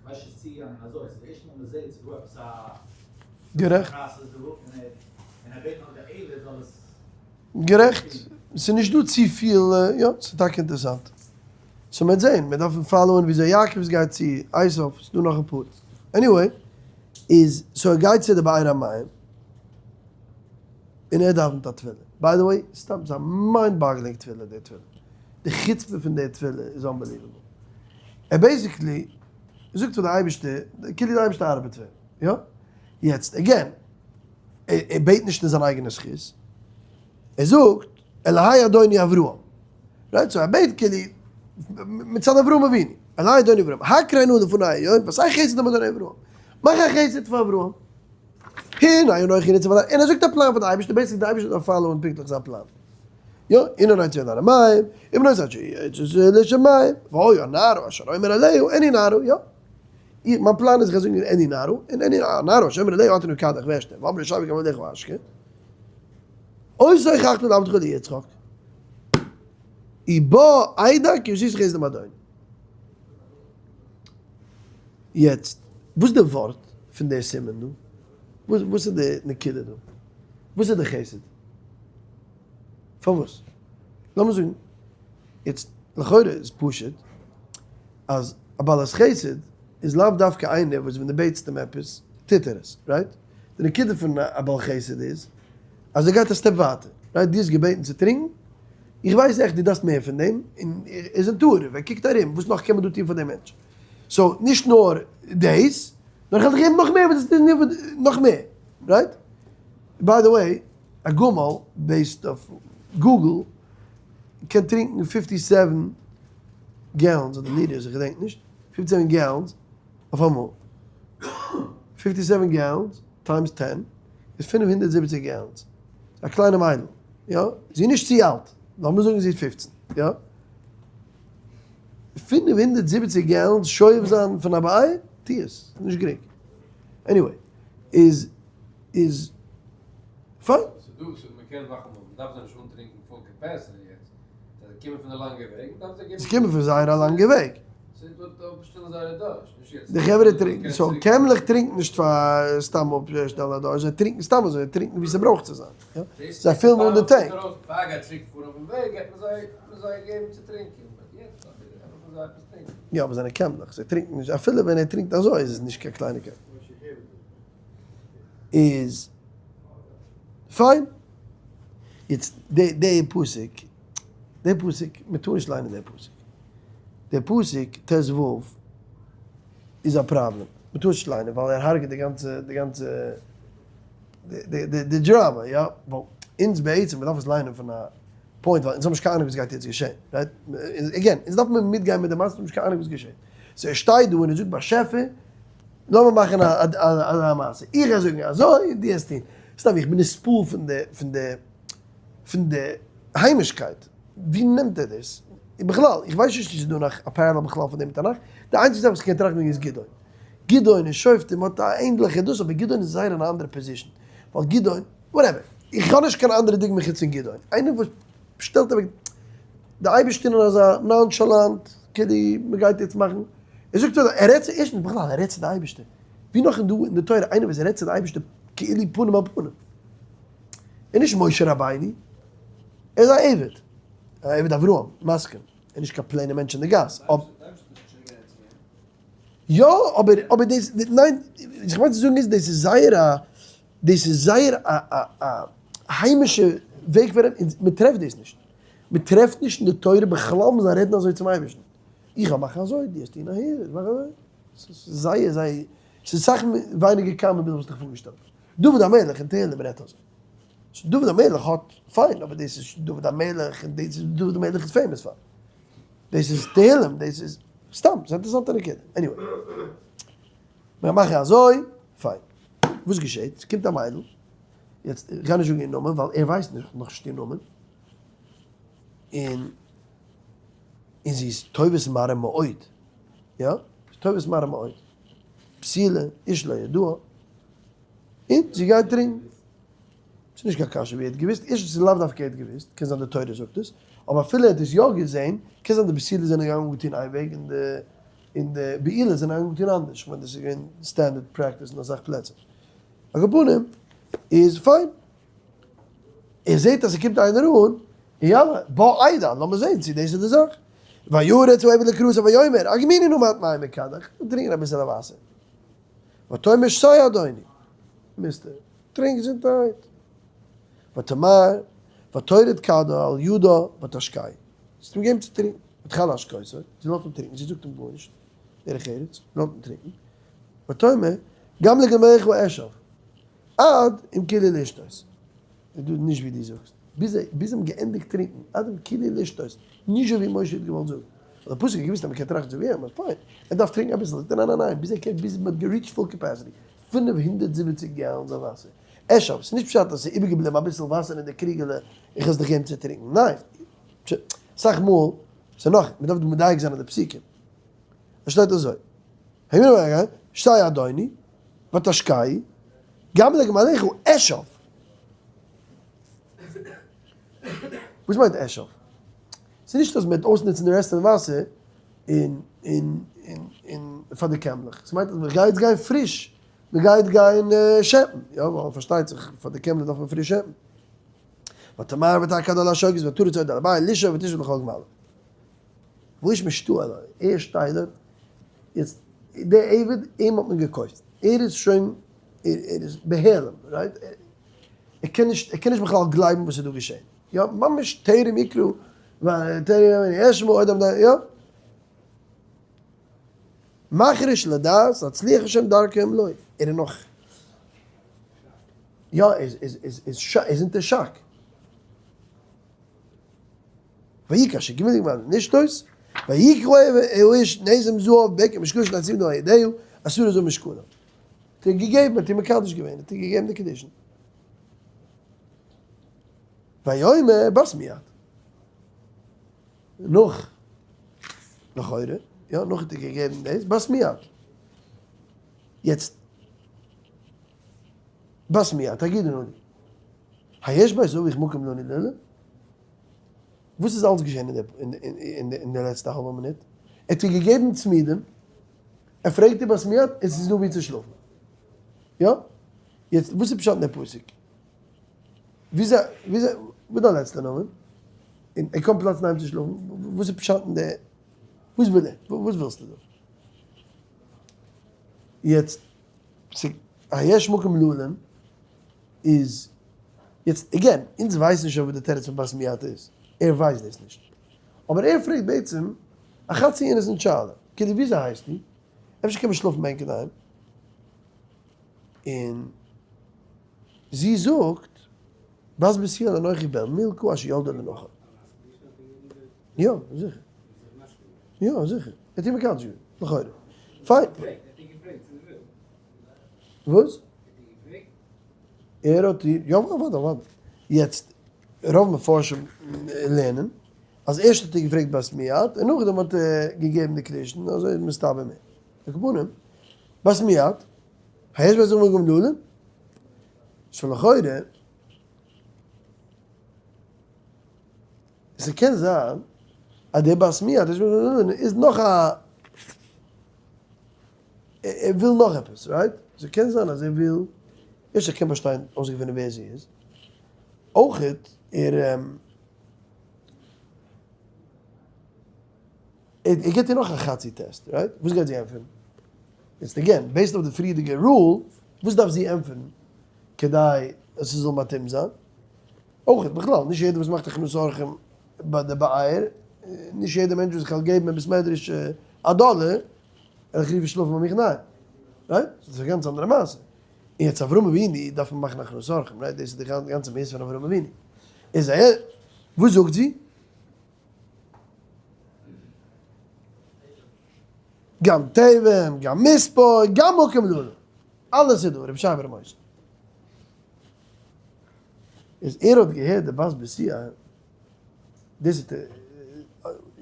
כ'ווייס נישט צו צוגעגאנגען אזוי. ס'איז די ערשטע מאל מ'זעט ס'איז דא עפעס א גערעכט. process דא, און ער און ער בעט נאך די עבד זאל עס. גערעכט. ס'איז נישט דא צופיל, יא, ס'איז טאקע אינטערעסאנט. So מ'וועט זעהן, מיר דארפן follow ען וויאזוי יעקב'ס גייט צו עשיו, ס'איז דא נאך אפאר. Anyway, איז so ער גייט צו די באר המים, און ער דאווענט א תפילה. By the way, סתם ס'איז א mind boggling תפילה די תפילה. די חוצפה פון די תפילה איז unbelievable. ער basically זאגט פאר די אייבערשטער, כאילו די אייבערשטער ארבעט פאר אים, יא? יעצט again, ער בעט נישט אין זיין אייגענע זכות, ער זאגט, אלהי אדוני אברהם, right? So ער בעט כאילו מצד אברהם אבינו, אלהי אדוני אברהם, הקרה נא לפני היום, ועשה חסד עם אדוני אברהם, מאך א חסד פאר אברהם, הנה אנכי ניצב על, און ער זאגט א פלאן פאר די אייבערשטער, basically די אייבערשטער דארף follow ען פונקטליך זיין פלאן, יא, הנה אנכי ניצב על המים, ובנות אשר יצאו לשם מים, והיה הנערה אשר אומר אליה, עני נערה, יא, איך, מיין פלאן איז איך גיי זאגן עני נערה, און עני נערה אשר אומר אליה, אתה נקדח ואשתה, ואמרה שבי גם עבדך ואשקה. אוי הוכחת לעבדך ליצחק. ובא אדע כי עשית חסד עם אדוני. יעצט, וואס איז די ווארט פון די סימן דא? וואס איז די נקודה דא? וואס איז די חסד? פארוואס? לאמיר זאגן, יעצט לכאורה איז פשוט אז א בעלת חסד איז לאו דווקא איינער וואס ווען דו בעטסט אים עפעס טוט ער עס, right? די נקודה פון א בעל חסד איז אז ער גייט א step ווייטער, right? דו האסט געבעטן צו טרינקן, איך ווייס עכט דו דארפסט מער פון דעם, און ער איז אין תורה, ער קוקט ארום וואס נאך קען מען דא טון פאר דעם מענטש, so נישט נאר דאס, נאר איך וועל דיך געבן נאך מער וואס דו נאך מער, right? By the way, א גמל, based אויף Google, קען טרינקן 57 gallons אדער liters, איך געדענק נישט, 57 gallons אויף אמאל. 57 gallons times 10 איז 570 gallons. א קליינע מיידל, יא? זי איז נישט צו אלט, לאמיר זאגן זי איז 15, יא? 570 gallons שואב זיין פון א באר? טו עס, נישט גרינג. Anyway, איז איז פיין. ס'דא, מ'קען מאכן, מ'דארף זיי נישט אנטרינקען full capacity יעצט. זיי קומען פון די לאנגע וועג, מ'דארף זיי געבן. זיי קומען פון זייער א לאנגע וועג. נישט יעצט. די חברה טרינקען, so קעמלעך טרינקן נישט פאר סתם אפשטעלן א דורשט, זיי טרינקען סתם אזוי, זיי טרינקען ווי ס'ברויך צו זיין, יא? זיי פילן אן די tank. פאר גייט צוריק פארן אויפן וועג גייט מען זיי זיי געבן צו טרינקען, but יעצט דארף יעדער עפעס פון זיי עפעס טרינקען. יא אבער זענען קעמלעך, זיי טרינקען נישט, אפילו ווען ער טרינקט אזוי איז עס נישט קיין קלייניקייט. איז פיין. יעצט די די פסוק, די פסוק, מען טאר נישט ליינען די פסוק. די פסוק ט ו איז א פראבלעם, מען טאר נישט ליינען ווייל ער הרג'ט די גאנצע די גאנצע די דראמא, יא, ווייל אונז בעצם מען דארף עס ליינען פון א point ווייל אונז האבן נישט קיין אהנונג וואס גייט יעצט געשען, right? Again, אונז דארף מען מיטגיין מיט די מעשה, אונז האבן נישט קיין אהנונג וואס געשעט. So ער שטייט דא און ער זאגט באשעפער, לאמיר מאכן א מעשה, איך גיי זאגן אזוי און דו וועסט טון. סתם איך בין נספור פון די פון די פון די היימישקייט, ווי נעמט ער דאס? בכלל, איך ווייס נישט צו ס'איז דא נאך א parallel בכלל פון דעם תנך, די איינציגסטע זאך וואס איך קען טראכטן איז גדעון. גדעון און שופטים האט א ענדליכע דאס אבער גדעון איז זייער אין א אנדערע position ווייל גדעון whatever איך האב נישט קיין אנדערע דוגמא חוץ פון גדעון איינער וואס שטעלט אוועק די אייבערשטער אין אזא nonchalant כאילו מען גייט יעצט מאכן ער זאגט אזוי ער רעדט צו ערשטנס בכלל ער רעדט צו די אייבערשטער ווי נאך איז דא אין די תורה איינער וואס רעדט צו די אייבערשטער כאילו פנים אל פנים ער איז נישט משה רבינו ער איז א עבד א עבד אברהם מסכים ער איז נישט קיין plain ע מענטש אין די גאס יא, אבער אבער דאס, ניין, וואס איך מיין צו זאגן איז, דאס איז זייער א, דאס איז זייער א א א היימישע וועג פון רעדן, און מען טרעפט דאס נישט. מען טרעפט נישט אין די תורה בכלל מען זאל רעדן אזוי צום אייבערשטן. איך וועל מאכן אזוי, דו וועסט טון אהער, איך מאך אזוי. ס'איז זייער זייער, ס'איז אסאך ווייניגער common ווי דו האסט דיך פארגעשטעלט. דוד המלך אין תהלים רעדט אזוי. דוד המלך האט, פיין, אבער דאס איז דוד המלך, און דאס איז דוד המלך איז famous פאר. דאס איז תהלים, דאס איז סתם, ס'איז א אינטערעסאנטע נקודה. Anyway. מיר מאכן אזוי, פיין. וואס געשעט? ס'קומט א מיידל, יעצט, איך גיי נישט זאגן איר נאמען, ווייל ער ווייסט נישט, נאכנישט איר נאמען, און און זי איז טובת מראה מאוד, יא? טובת מראה מאוד. בתולה, איש לא ידעה, און זי גייט טרינקען. ס'איז נישט קיין קשיא ווי ער האט געוואוסט, ערשטנס איז לאו דווקא ער האט געוואוסט, קען זיין די תורה זאגט עס, אבער אפילו ער האט עס יא געזען, קען זיין די בתולות זענען געגאנגען אנגעטון איין וועג און די און די בעולות זענען אנגעטון אנדערש, כ'מיין דאס איז געווען standard practice אין אסאך פלעצער. על כל פנים איז פיין. ער זעט אז ס'קומט איינער אן, און יאללה, בוא אדע, לאמיר זען צו דאס איז די זאך. וירץ העבד לקראתה ויאמר, הגמיני נא מעט מים מכדך, כ'וויל טרינקען אביסעלע וואסער. ותאמר שתה אדוני, mister, טרינק געזונטערהייט. ותאמר, ותורד כדה על ידה ותשקהו. זי האט אים געגעבן צו טרינקען. ותכל להשקותו, זי לאזט אים טרינקען, זי זאגט אים גארנישט, דרך ארץ, לאזט אים טרינקען. ותאמר, גם לגמליך אשאב, עד אם כלו לשתות. איז דא נישט ווי דו זאגסט. ביז ביז זיי האבן געענדיגט טרינקען, עד אם כלו לשתות, נישט אזוי ווי משה האט געוואלט זאגן. ווייל דער פסוק האט געוואוסט אז מ'קען טראכטן אזוי ווי אים, אז פיין, ער דארף טרינקען אביסל, זאגט ער ניין ניין ניין, ביז ער קען, ביז מ'האט גע reach ט full capacity, 570 gallons אוו וואסער. אשאב, ס'איז נישט פשט אז ס'איז איבערגעבליבן אביסל וואסער אין די קריגעלע, איך וועל עס דיך געבן צו טרינקען. ניין. אסאך מאל, ס'איז נאך, מ'דארף דא מדייק זיין אין די פסוקים. עס שטייט אזוי, שתה אדוני, ותשקהו, גם לגמליך אשאב. וואס מיינט אשאב? ס'איז נישט אז מ'וועט אויסנוצן די רעסט פון די וואסער און און און און פאר די קעמלעך. ס'מיינט אז מ'גייט גיין פריש, מ'גייט גיין שעפן. יא, ווייל פארשטייט זיך פאר די קעמלעך דארף מען פריש שעפן. ותמהר ותער כדה להשקות ותרץ עוד אל הבית לשאוב ותשאב לכל גמליו. וואו איז משתאה אליו? ער שטייט דארט, יעצט דער עבד אים האט מען געקויפט, ער איז שוין, ער איז בהעלם, right? ער קען נישט, ער קען נישט בכלל גלייבן וואס איז דא געשען, יא, ממש טרם יקרא, טרם ישמע עוד המדינה, יא. מחריש לדעת, הצליח השם דרכו אם לא, ער איז נאך, יא, ער איז, איז, איז, איז אונטער שאק. ויהי כאשר גמלו גמלים לשתות, ויקחו האיש נזם זהב בקב משקלו שנתנו על ידהו, עשרה זהב משקלו. האט ער געגעבן, האט איר מקדש געווען, האט איר געגעבן די קידושין. ויאמר בת מי את. נאך, לכאורה, יא, נאך האט ער געגעבן דאס, בת מי את. יעצט, בת מי את, תגידי נא לי. היש בית אביך מקום לנו ללון? וואס איז אלץ געשען אין די לעצטע האלבע מינוט? ער האט איר געגעבן צמידים, ער פרעגט איר בת מי את, און ס'איז דא וואו צו שלאפן. יא? יעצט וואס איז פשט אין די פסוק? וויאזוי, וויאזוי, וואס איז דיין לעצטע נאמען? און ער קען פלאצן אהיים צו שלאפן, וואס איז פשט אין די, וואס וויל ער? וואס ווילסטו דא? יעצט, היש מקום ללון איז, יעצט again, אונז ווייסן שוין וואס די תירוץ פון בת מי את איז, ער ווייסט דאס נישט, אבער ער פרעגט בעצם א חצי innocent שאלה, כאילו וויאזוי הייסטו? אפשר קען מען שלאפן ביי ענק אינדערהיים? און זי זאגט, בת בתואל אנכי בן מלכה אשר ילדה לנחור. יא, זיכער. יא, זיכער. ער האט איר מקדש געווען, לכאורה. פיין. וואס? ער האט איר, יא אוודאי אוודאי. יעצט, רוב מפרשים לערנען אז ערשט האט ער געפרעגט בת מי את און נאכדעם האט ער געגעבן די קידושין, אזוי איז מסתבר מער. על כל פנים. בת מיעט, היש בה זרמים גמלולים? סאו לכאורה, ס'קען זיין אז דער בת מיעט היש בה זרמים גמלולים איז נאך א, ער וויל נאך עפעס, right? ס'קען זיין אז ער וויל, ערשט ער קען באשטיין אויסגעפינען ווער זי איז, אויכעט ער ער גיבט איר נאך א חצי test, right? וואס גייט זי ענטפערן? יעצט again, based אויף די פריערדיגע rule, וואס דארף זי ענטפערן כדי אז ס'זאל מתאים זיין? אויך בכלל, נישט יעדער וואס מאכט הכנסת אורחים ביי די באייר, נישט יעדער מענטש וואס איך וועל געבן אין בית מדרש א דאלער, וועל איך רופן שלאפן ביי מיך ניין, right? ס'איז א גאנץ אנדערע מעשה. און יעצט אברהם אבינו דארף מען מאכן הכנסת אורחים, right? דאס איז די גאנצע מהות פון אברהם אבינו. איז ער, וואס זאגט זי? גם תבן, גם מספוא, גם מקום ללון. אלעס איז דא, רבי שייע בר' משה. איז ער האט געהערט די בת בתואל, דאס איז די,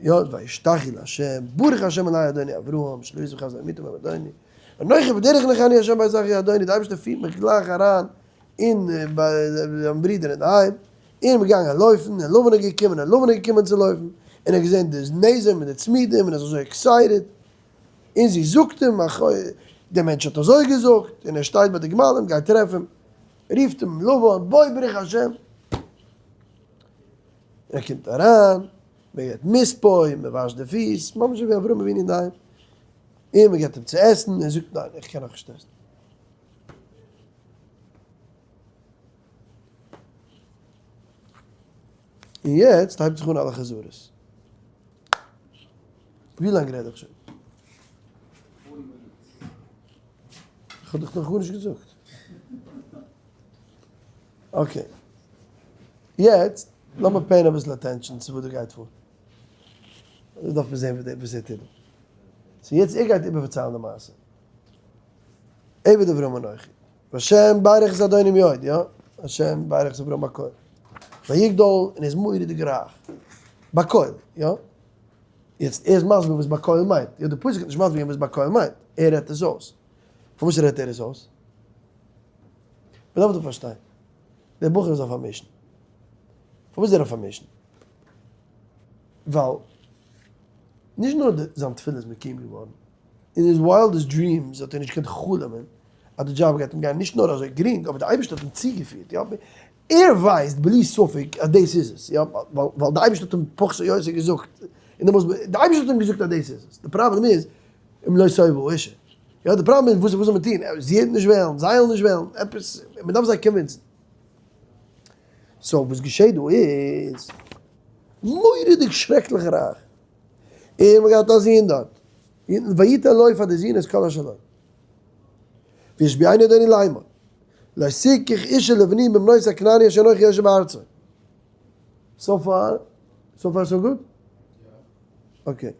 יא, וישתחו לה', ברוך השם אלהי אדוני אברהם, שלא יזבח חסדו אמיתו בהם אדוני, אנכי בדרך נחני השם בית אחי אדוני, די אייבערשטער פירט מיך גלייך אריין אין ביי זיין ברודער אינדערהיים, און מ'איז געגאנגען לויפן, און לבן איז געקומען, און לבן איז געקומען צו לויפן, און ער האט געזען די נזם מיט די צמידים, און ער איז אזוי excited, און זי זאגט אים, דער מענטש האט אזוי געזאגט, און ער שטייט ביי די גמלים, גיי טרעף אים, רופט אים לבן, בוא ברוך השם, ער קומט אריין, מען געבט מספוא, מען וואשט די פיס, ממש ווי אברהם אבינו אינדערהיים, און מען געבט אים צו עסן, ער זאגט ניין, איך קען נאכנישט עסן. און יעצט הייבט זיך אן אלע חזרות. ווי לאנג רעד איך שוין? איך האב דיך נאך גארנישט געזאגט. okay. יעצט לאמיר pay ען אביסל attention צו וואס דא גייט פאר. דא דארף מען זען וואס ער טוט דא. so יעצט ער גייט איבערפארציילן די מעשה. עבד אברהם אנכי. והשם ברך את אדוני מאוד, יא, השם ברך את אברהם בכל. ויגדל און איז מורא'דיג רייך. בכל, יא. יעצט ער איז מסביר וואס בכל מיינט. יא, די פסוק האט נישט מסביר געווען וואס בכל מיינט. ער רעדט עס אויס. פארוואס רעדט ער עס אויס? מ'דארף דא פארשטיין. דער בחור איז אויף א mission. פארוואס איז ער אויף א mission? ווייל נישט נאר זיין תפילה איז מקוים געווארן, אין his wildest dreams האט ער נישט געקענט חלומ'ען אז די דזשאב גייט אים גיין נישט נאר אזוי גרינג אבער די אייבערשטער האט אים צוגעפירט יא, ער ווייסט בלי ספק אז דאס איז עס יא, ווייל די אייבערשטער האט אים פחות או יותר געזאגט, און דעמאלס די אייבערשטער האט אים געזאגט אז דאס איז עס, די פראבלעם איז אם לא תאבה האשה, יא די פראבלעם איז וואס זאל מען טון, זי וועט נישט וועלן, זיי וועלן נישט וועלן, עפעס, מען דארף זיי convince ן. so וואס געשעט דא איז מורא'דיג שרעקליך רייך. און מ'האט געהאט א זון דארט, און ויתן לו פאר די זון את כל אשר לו. וישביעני אדוני לאמור, לא תקח אשה לבני מבנות הכנעני אשר אנכי יושב בארצו. so far, so far so good? okay.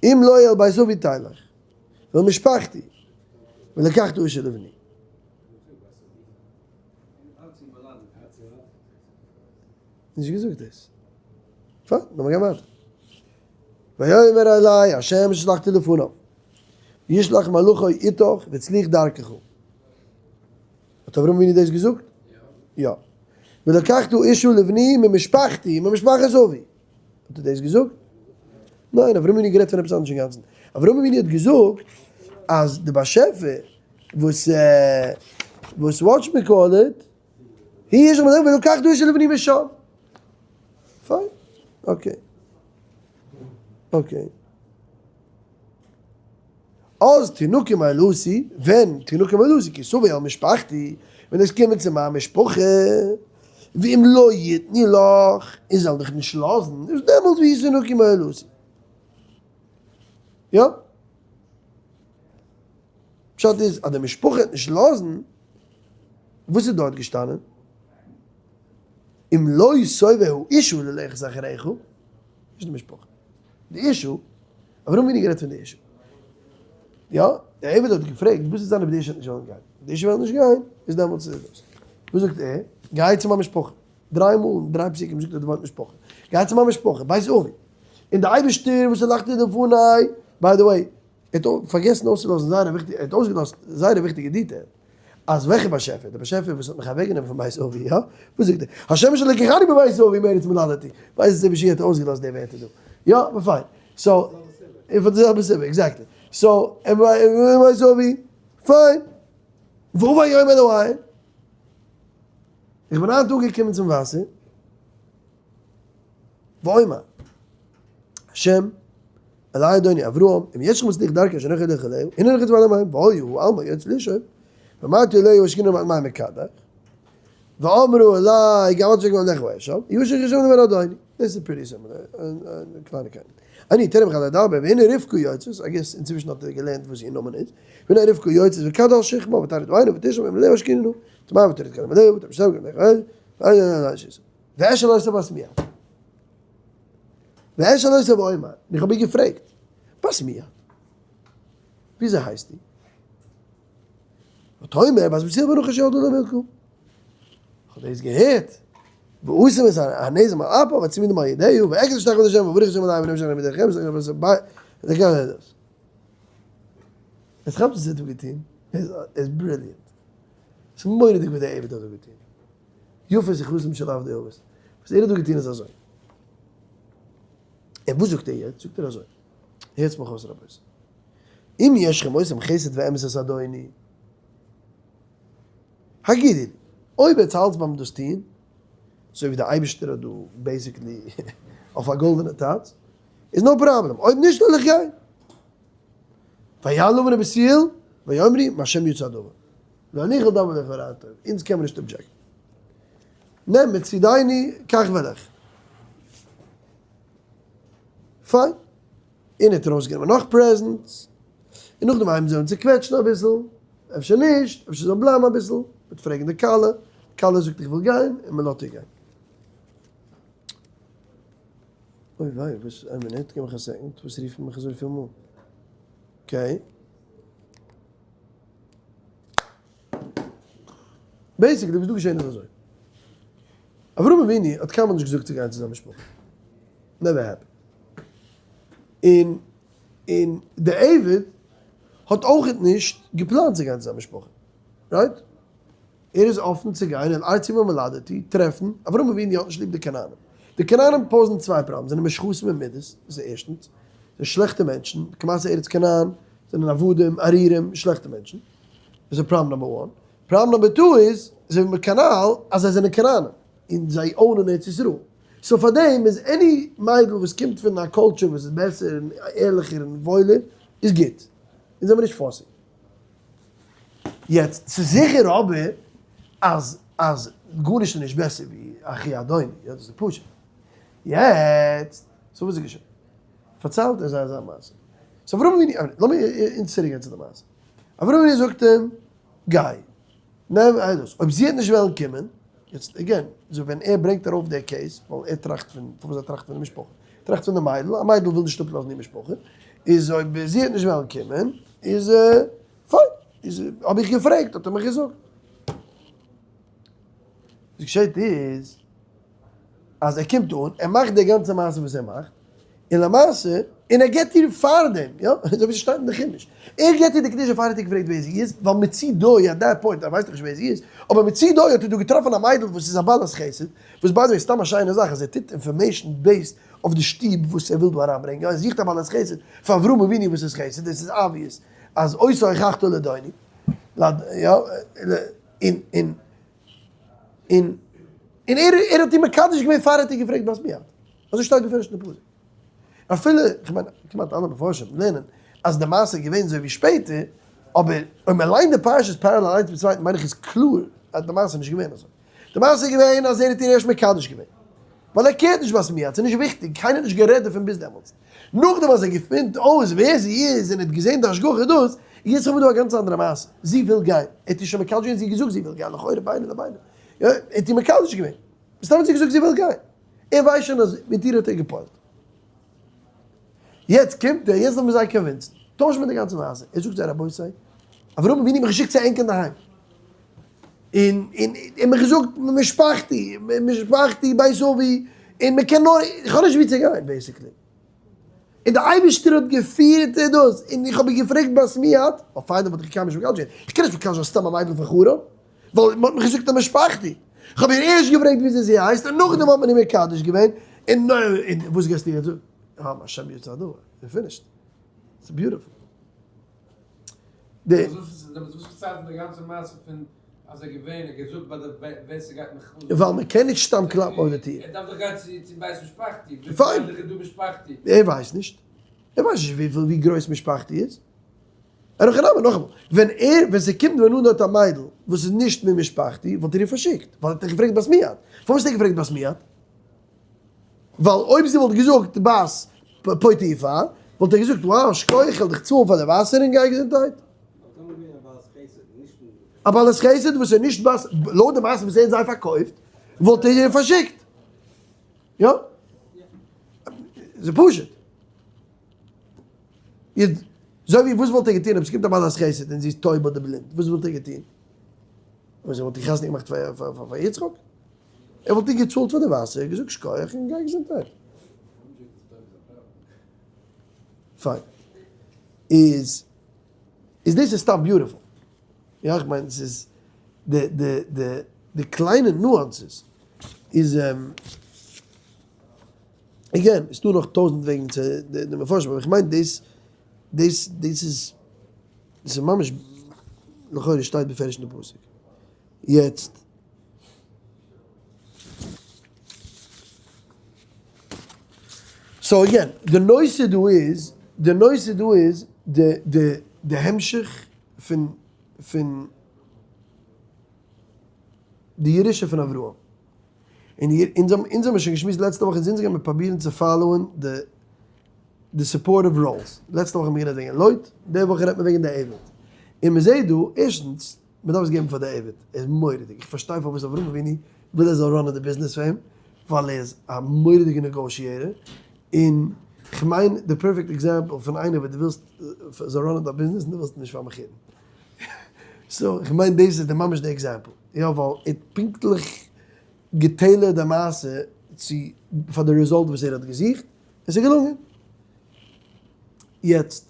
אם לא אל בית אבי תלך, ואל משפחתי, ולקחת אשה לבני. נישט געזאגט דאס. פיין, לאמיר גיין ווייטער. ויאמר אלי ה' שלחתי לפניו, ישלח מלאכו איתך והצליח דרכך. האט אברהם אבינו דאס געזאגט? יא. ולקחת אשה לבני ממשפחתי ממשפחת אבי. האט ער דאס געזאגט? ניין, אברהם אבינו האט גערעדט פון עפעס אנדערש אינגאנצן. אברהם אבינו האט געזאגט אז די באשעפער וואס וואס וואטש מי קאל איט, הי איז מלך ולקחת אשה לבני משם. פיין, okay. okay. אז תנקם אילתי, ווען תנקם אילתי, כי תבוא אל משפחתי, ווען עס קומען צו מיין משפחה, ואם לא יתנו לך, און זאל דיך נישט לאזן, איז דעמאלט והיא תנקם אילתי. יא? פשט איז אז די משפחה וועט נישט לאזן, וואס איז דארט געשטאנען? אם לא תאבה האשה ללכת אחריך, נישט די משפחה, די אשה, אברהם אבינו גערעדט פון די אשה, יא, דער עבד האט געפרעגט וואס איז זיין אויב די אשה וועט נישט וועלן גיין, די אשה וועלן נישט גיין, איז דעמאלטס איז דאס, וואס זאגט ער? גיי צו מיין משפחה, דריי מאל אין דריי פסוקים זאגט ער די ווארט משפחה, גיי צו מיין משפחה, בית אבי, און די אייבערשטער וואס שלחתי לפני, by the way. ער האט פארגעסן אויסצולאזן זייער א וויכטיגע, ער האט אויסגעלאזט זייער א וויכטיגע detail, אז וועלכע באשעפער? דער באשעפער וואס האט מיך אוועקגענומען פון בית אבי, יא? וואס זאגט ער? השם אשר לקחני מבית אבי מארץ מולדתי. ווייסט אזוי ווי שי' האט אויסגעלאזט די ווערטער דא. יא, אבער פיין. so, פאר די זעלבע סיבה, exactly. so, מבית אבי, פיין. והבא היום אל העין. איך בין היינט אנגעקומען צום וואסער. ואומר, השם, אלהי אדוני אברהם, אם יש לך מצליח דרכי אשר אנכי הולך אליה, הנה אנכי צבא למים, והיו עלמא יוצא לשאוב, ואמרתי אליה השקינו מעט מים מקדח, ואמרו אלי גם אתה שכם לך ואשב, יהיו אשר ישב דבר אדוני. דאס איז pretty similar, קלייניקייטן. אני טרם חדל אדבר, והנה רבקה יוצאת, I guess אינצווישן האט ער געלערנט וואס איר נאמען איז, והנה רבקה יוצאת וכד על שכמה ותרד עינו ותשב ואמר אליה השקינו, תמר ותרד כדם אליה ותמשב גם לך ואשאל אותו בת מי את. ואשאל אותו ואומר, און איך האב איר געפרעגט, בת מי את? וויאזוי הייסטו? ותאמר, בת בתואל בן נחור שילדה למילכה. איך האב דאס געהערט, ואשים את הנזם על אפה ואצמידם על ידיה, ואכרע ואשתחוה להשם ואברך את שם אדוני ונאם שם מדרכם, עס כאפט וואס ער האט דא געטון, איז brilliant. ס'איז מורא'דיג וואס דער עבד האט דא געטון. יפה שיחתם של עבדי אבות. וואס ער האט דא געטון איז אזוי. און וואס זאגט ער יעצט? זאגט ער אזוי. הערטס מיך אויס רבותי. אם ישכם עושים חסד ואמת את אדוני. הגידו לי, אויב עטס האלטס ביים דאס טון, אזוי ווי דער אייבערשטער האט דא basically אויף א גאלדענע טאץ, איז no problem. אויב נישט וועל איך גיין. ויען לבן ובתואל ויאמרו מהשם יצא הדבר. לא נוכל דבר לך ורע טוב, אונז קען מען נישט object ן. נעם מצידנו קח ולך. פיין. און ער האט ארויסגענומען נאך presents. און נאכדעם הייבן זיי אן צו קוועטשן אביסל. אפשר נישט, אפשר זאל בלייבן אביסל. מ'וועט פרעגן די כלה. די כלה זאגט איך וויל גיין, און מ'לאזט איר גיין. אוי וויי, וואס, איין מינוט, גיב מיך א second, וואס רופט מען מיך אזויפיל מאל? okay. basically וואס דא געשען איז אזוי. אברהם אבינו האט קיינמאל נישט געזאגט צו גיין צו זיין משפחה. never happened. און און די עבד האט אויכעט נישט געפלאנט צו גיין צו זיין משפחה. right? ער איז אפן צו גיין אל ארצי ומולדתי טרעפן, אברהם אבינו האט נישט ליב די כנענים. די כנענים pose ן צוויי פראבלעם, זענען מושחתים אין מידות, דאס איז ערשטנס, זענען שלעכטע מענטשן, כמעשה ארץ כנען, זענען עבדים, ארורים, שלעכטע מענטשן. דאס איז problem number one. problem number two איז, אזוי ווי כנ"ל, אז זיי זענען כנענים, און זיי own ען ארץ ישראל. so פאר דעם איז any מיידל וואס קומט פון א culture וואס איז בעסער און ערליכער און וואוילער, איז גוט. אונז זעמיר נישט fussy. יעצט, ס'איז זיכער אבער אז אז גארנישט איז נישט בעסער ווי אחי אדוני, יא דאס איז פשוט. יעצט, so וואס איז געשען? פארציילט ער זיי אזא מעשה. so אברהם אבינו, לאמיר אונז צוריק גיין צו די מעשה. אברהם אבינו זאגט אים, גיי, נעם עדות, אויב זי וועט נישט וועלן קומען, יעצט again, so ווען ער ברענגט ארויף די case, ווייל ער טראכט פון, פארוואס ער טראכט פון די משפחה, טראכט פון די מיידל, א מיידל וויל נישט אפלאזן איר משפחה, איז אויב זי וועט נישט וועלן קומען, איז פיין, איז האב איך געפרעגט האט ער מיך געזאגט. וואס געשעט איז, אז ער קומט אן, ער מאכט די גאנצע מעשה וואס ער מאכט, און למעשה, און ער געבט איר פארדעם, יא, אזוי ווי ס'שטייט אין די חומש, ער געבט איר די קדושה פאר ער האט איר געפרעגט ווער זי איז, ווייל מצידו, at that point, ער ווייסט דאך נישט ווער זי איז, אבער מצידו האט ער דא געטראפן א מיידל וואס איז א בעלת חסד, וואס by the way סתם א שיינע זאך אז ער טוט information based אויף די שטוב וואס ער וויל דא אריינברענגען, ער זוכט א בעלת חסד פאר אברהם אבינו וואס איז חסד, דאס איז obvious אז אותו הוכחת לאדוני, יא, און און און און ער ער האט איר מקדש געווען פאר ער האט איר געפרעגט בת מי את, אזוי שטייט בפירוש אין די פסוק. אפילו, כ'מיין, כמעט אלע מפרשים לערנען אז די מעשה איז געווען אזוי ווי שפעטער, אבער אויב מען ליינט די פרשות parallel איינס מיטן צווייטן מיין איך איז קלאר אז די מעשה איז נישט געווען אזוי. די מעשה איז געווען אז ער האט איר ערשט מקדש געווען. ווייל ער care ט נישט בת מי את, ס'איז נישט וויכטיג, קיינער האט נישט גערעדט דערפון ביז דעמאלטס. נאכדעם אז ער געפינט אויס ווער זי איז און ער האט געזען די השגחה דאס, יעצט האבן מיר דא א גאנץ אנדערע מעשה. זי וויל גיין. ער האט איר שוין מקדש געווען, זי האט געזאגט זי וויל גיין, לכאורה ביני לביני. יא, ער האט איר מקדש געווען. מסתם האט זי געזאגט זי וויל גיין. ער ווייסט שוין אז מיט איר האט ער געפועלט. יעצט קומט ער, יעצט לאמיר זיי convince ן. טויש מיר די גאנצע מעשה. ער זאגט זיי רבותי, אברהם אבינו האט מיך געשיקט צו ענק אינדערהיים. און און און מיך געזאגט משפחתי, משפחתי, בית אבי, און מען קען נאר, איך האב נישט וואו צו גיין basically. און דער אייבערשטער האט געפירט דאס, און איך האב איר געפרעגט בת מי את, ווייל פארדעם וואלט איך קיינמאל נישט מקדש געווען, איך קען נישט מקדש זיין סתם א מיידל פון חרן, ווייל מען האט מיך געזאגט א משפחתי, איך האב איר ערשט געפרעגט וויאזוי זי הייסט און נאכדעם האט מען איר מקדש געווען, און וואס גייסטו יעצט זאגן? אה, השם יצא הדבר, און finished. ס'איז beautiful. די. דעמאלטס וואס פארציילט מען די גאנצע מעשה פון אז ער געווען ער געזאגט ביי די ווער ס'גייט מיך אן. ווייל מען קען נישט סתם קלאפן אויף די טיר. ער דארף דאך גיין צו בית משפחתי. פיין. וויפיל איז דא משפחתי? ער ווייסט נישט. ער ווייסט נישט וויפיל ווי גרויס משפחתי איז. אין הכי נמי נאכאמאל, ווען ער ווען ס'קומט ווען אן דארט א מיידל וואס איז נישט ממשפחתי וואלט ער איר פארשיקט, ווייל ער האט דאך געפרעגט בת מי את. פארוואס האט ער געפרעגט בת מי את? ווייל אויב זי וואלט געזאגט בת פוטיפר, וואלט ער געזאגט wow שכוח איך וועל דיך צאלן פאר די וואסער און גיי געזונטהייט. א בעלת חסד וואס איז נישט בת, לויט די מעשה וואס ער האט זיי פארקויפט, וואלט ער איר פארשיקט. יא? ס'איז פשוט. אזוי ווי וואס וואלט ער געטון אויב ס'קומט א בעלת חסד און זי איז טויב אדער בלינד, וואס וואלט ער געטון? וואס ער וואלט איר חתונה געמאכט פאר יצחק? ער וואלט איר געצאלט פאר די וואסער, געזאגט שכוח און גיי געזונטהייט. פיין. איז איז דאס איז סתם beautiful. יא איך מיין ס'איז די די די די קליינע nuances איז again ס'דא נאך טויזנט וועגן צו די מפרשים אבער איך מיין דאס דאס דאס איז דאס איז ממש לכאורה שטייט בפירוש אין די פסוק. יעצט. so again, די נושא דא איז, די נושא דא איז די די די המשך פון פון די ירושה פון אברהם. און אונז האבן אונז האבן שוין געשמועסט לעצטע וואך אונז אונז גיימיר פרובירן צו follow ען די די supportive roles. לעצטע וואך האבן מיר גערעדט וועגן לוט, די וואך רעדט מען וועגן די עבד. און מ'זעט דא, ערשטנס, מען דארף עס געבן פאר די עבד, ער איז מורא'דיג, איך פארשטיי פארוואס אברהם אבינו וויל ער זאל run ען די ביזנעס פאר אים, ווייל ער איז א מורא'דיגע negotiator, און כ'מיין די perfect example פון איינער וואס דו ווילסט זאל run ען דיין ביזנעס און דו ווילסט אים נישט פאר'מחות'ן. so כ'מיין דאס איז די ממש די example, יא ווייל ער האט פונקטליך גע tailor ט די מעשה צו פאר די result וואס ער האט געזוכט, און ס'איז געלונגען. יעצט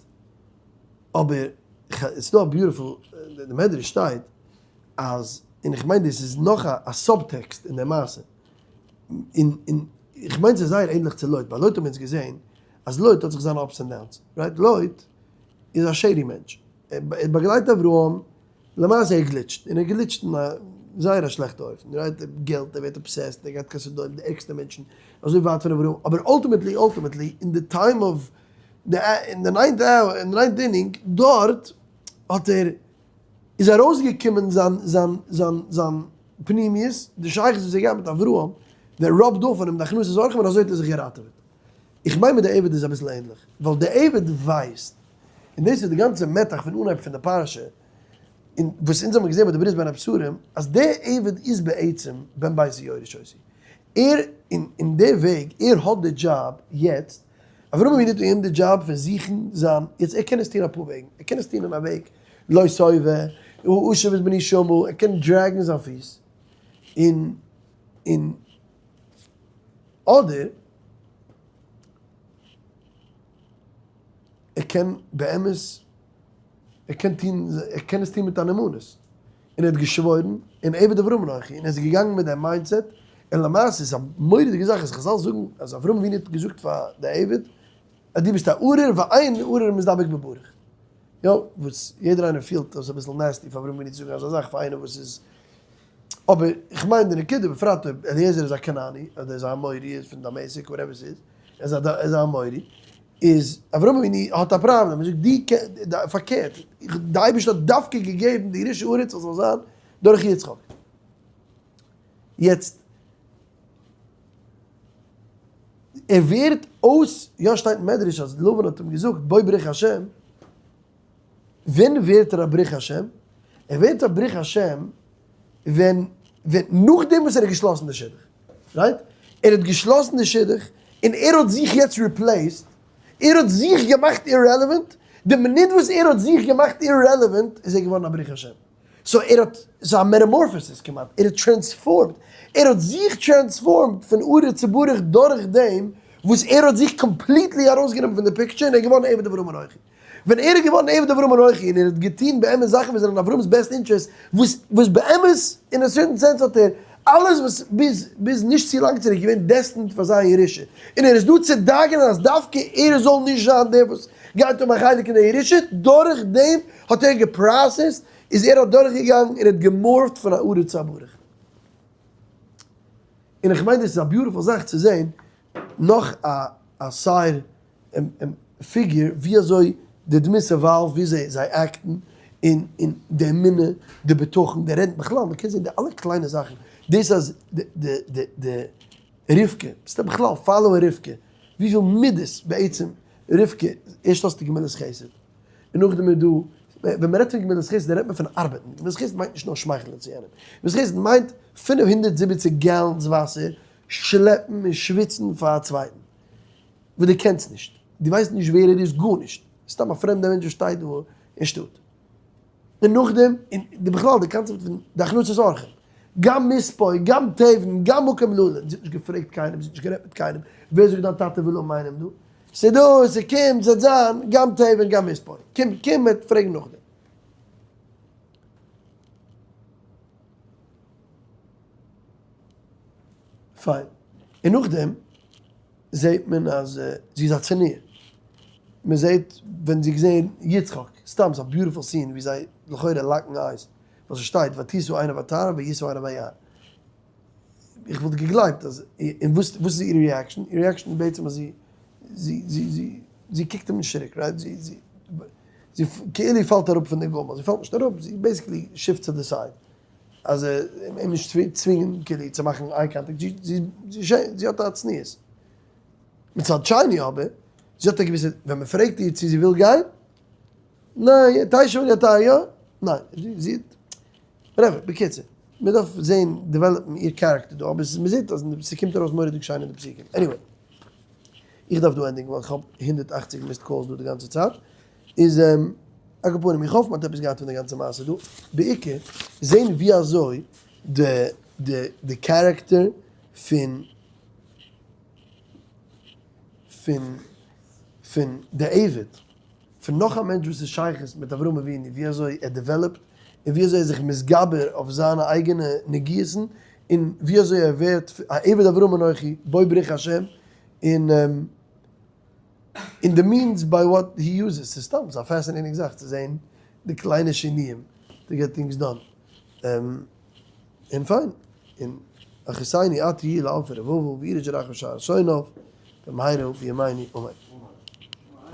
אבער ס'איז דא א beautiful, די מדרש שטייט אז, און איך מיין דאס איז נאך א subtext אין די מעשה, און און איך מיין ס'איז זייער ענדליך צו לוט, ביי לוט האבן אונז געזען אז לוט האט זיך זיינע ups and downs, right? לוט איז א shady מענטש, ער באגלייט אברהם, למעשה ער glitch ט, און ער glitch ט אין א זייער א שלעכטע אופן, right? געלט, ער ווערט obsessed, ער גייט קיין סדום, די ערגסטע מענטשן, אזוי ווייט פון אברהם, אבער ultimately ultimately אין די time of אין די ninth hour, אין די ninth inning, דארט האט ער, איז ארויסגעקומען זיין זיין זיין זיין פנימיות, די שייכות וואס ער האט געהאט מיט אברהם, דער רב דא פון אים, די הכנסת אורחים, און אזוי האט ער זיך געראטעוועט. איך מיין מיט די עבד איז אביסל ענדליך, ווייל די עבד ווייסט, און דאס איז די גאנצע מתח פון אנהייב פון די פרשה, און וואס אונז האבן געזען ביי די ברית בין הבתרים, אז דער עבד איז בעצם בן ביתי יורש אותי. ער, אין אין די וועג, ער האט די דזשאב יעצט, אברהם אבינו האט איהם די דזשאב פון זוכן זיין, יעצט ער קען עס טוהן אפאר וועגן, ער קען עס טוהן אין א וועג לא תאבה, השיב את בני שמה, ער קען drag ן זיין פיס, און און אדער ער קען באמת, ער קען טוהן, ער קען עס טוהן מיט א נאמנות. און ער האט געשוואוירן, און עבד אברהם אנכי, און ער איז געגאנגען מיט דעם mindset, און למעשה איז א מורא'דיגע זאך אז חזל זאגן אז אברהם אבינו האט געזאגט פאר די עבד, אז דו ביסט א ארור ואין ארור מזדווג בברוך. יא, וואס יעדער איינער פילט אז אביסל nasty פאר אברהם אבינו צו זאגן אזא זאך פאר איינער וואס איז, אבער איך מיין די נקודה בפרט אויב אליעזר איז א כנעני, אדער איז א אמורי, איז פון דמשק, whatever ס'איז, ער איז א אמורי, איז אברהם אבינו האט א פראבלעם, ער זאגט די פארקערט, די אייבערשטער האט דווקא געגעבן די ירושה ארץ אז זאל זיין דורך יצחק. יעצט ער ווערט אויס, יא שטייט אין מדרש אז לבן האט אים געזאגט בוא ברך השם, ווען ווערט ער א ברוך השם? ער ווערט א ברוך השם ווען ווען נאכדעם וואס ער האט געשלאסן די שידוך, right? ער האט געשלאסן די שידוך און ער האט זיך יעצט replaced, ער האט זיך געמאכט irrelevant, די מינוט וואס ער האט זיך געמאכט irrelevant איז ער געווארן א ברוך השם. so ער האט, ס'איז א metamorphosis כמעט, ער האט transformed, ער האט זיך transformed פון ארור צו ברוך דורך דעם וואס ער האט זיך completely ארויסגענומען פון די picture און ער איז געווארן עבד אברהם אנכי. ווען ער איז געווארן עבד אברהם אנכי און ער האט געטון באמת זאכן וואס זענען אברהם'ס best interest, וואס וואס באמת אין א certain sense האט ער אלעס וואס ביז ביז נישט צו לאנג צוריק געווען destined פאר זיין ירושה, און ער איז דא צו דאגה'נען אז דווקא ער זאל נישט זיין דער וואס גייט האבן א חלק אין די ירושה, דורך דעם האט ער גע process ט, איז ער אדורך געגאנגען און האט גע morph ט פון א ארור צו א ברוך. און איך מיין דאס איז א beautiful זאך צו זען נאך א א side figure ווי אזוי די דמות evolve ווי אזוי זיי act ן און און די אמונה די בטחון די רעדן בכלל מען קען זען די אלע קליינע זאכן דאס אז די די די די רבקה ס'איז בכלל follow ען רבקה וויפיל מידות בעצם רבקה ערשט האסטו גמילות חסד און נאכדעם איז דא, ווען מען רעדט פון גמילות חסד רעדט מען פון ארבעטן, גמילות חסד מיינט נישט נאר שמייכלען צו יענעם, גמילות חסד מיינט 570 gallons וואסער שלעפן און שוויצן פאר א צווייטן וואס דו קענסט נישט, דו ווייסט נישט ווער ער איז, גארנישט, סתם א פרעמדע מענטש וואס שטייט דא אין שטאט. און נאכדעם, און די בכלל די קאנצעפט פון די הכנסת אורחים, גם מספוא, גם תבן, גם מקום ללון, זי האט נישט געפרעגט קיינעם, זי האט נישט גערעדט מיט קיינעם, ווער זאגט דיין טאטע וויל האבן איינעם דא? ס'דא, ס'קומט, ס'וועט זיין, גם תבן גם מספוא, קום, קום מ'וועט פרעגן נאכדעם. פיין. און נאכדעם זעהט מען אז זי איז א צנועה. מען זעהט ווען זי האט געזעהן יצחק, סתם ס'איז א beautiful scene ווי זיי לכאורה lock ן eyes, ווייל ס'שטייט ותשא עיניו ותרא וישא עיניו וירא. איך וואלט געגלייבט אז, און וואס וואס איז איר reaction? איר reaction איז בעצם אז זי זי זי זי זי קוקט אים נישט צוריק, right? זי זי זי כאילו פאלט אראפ פון די גמל, זי פאלט נישט אראפ, זי basically shift צו די side. אז אים נישט צווינגען כאילו צו מאכן eye contact, זי זי זי האט א צניעות. מצד שני אבער, זי האט א געוויסע, ווען מען פרעגט איר צו זי וויל גיין, ניין, תשב און יתר יא, ניין, זי האט, whatever, בקיצור, מען דארף זעהן develop ן איר character דא, אבער מען זעהט אז ס'קומט ארויס מורא'דיג שיין אין די פסוקים, anyway, איך דארף דא ענדיגן ווייל איך האב 180 missed calls דא די גאנצע צייט, איז על כל פנים איך האף מען האט עפעס געהאט פון די גאנצע מעשה דא, בעיקר זעהן ווי אזוי די די די character פון פון פון די עבד, פון נאך א מענטש וואס איז שייכות מיט אברהם אבינו, ווי אזוי ער develop ט, און ווי אזוי ער איז זיך מתגבר אויף זיינע אייגענע נגיעות'ן, און ווי אזוי ער ווערט א עבד אברהם אנכי, בו ברך השם, און און די means by what he uses, ס'איז סתם, ס'איז א fascinating זאך צו זעהן די קליינע שינויים to get things done. און פיין, און אחותינו את תהיי לאלפי רבבה ואירש זרעך שער שונאיו במהרה בימינו אמן.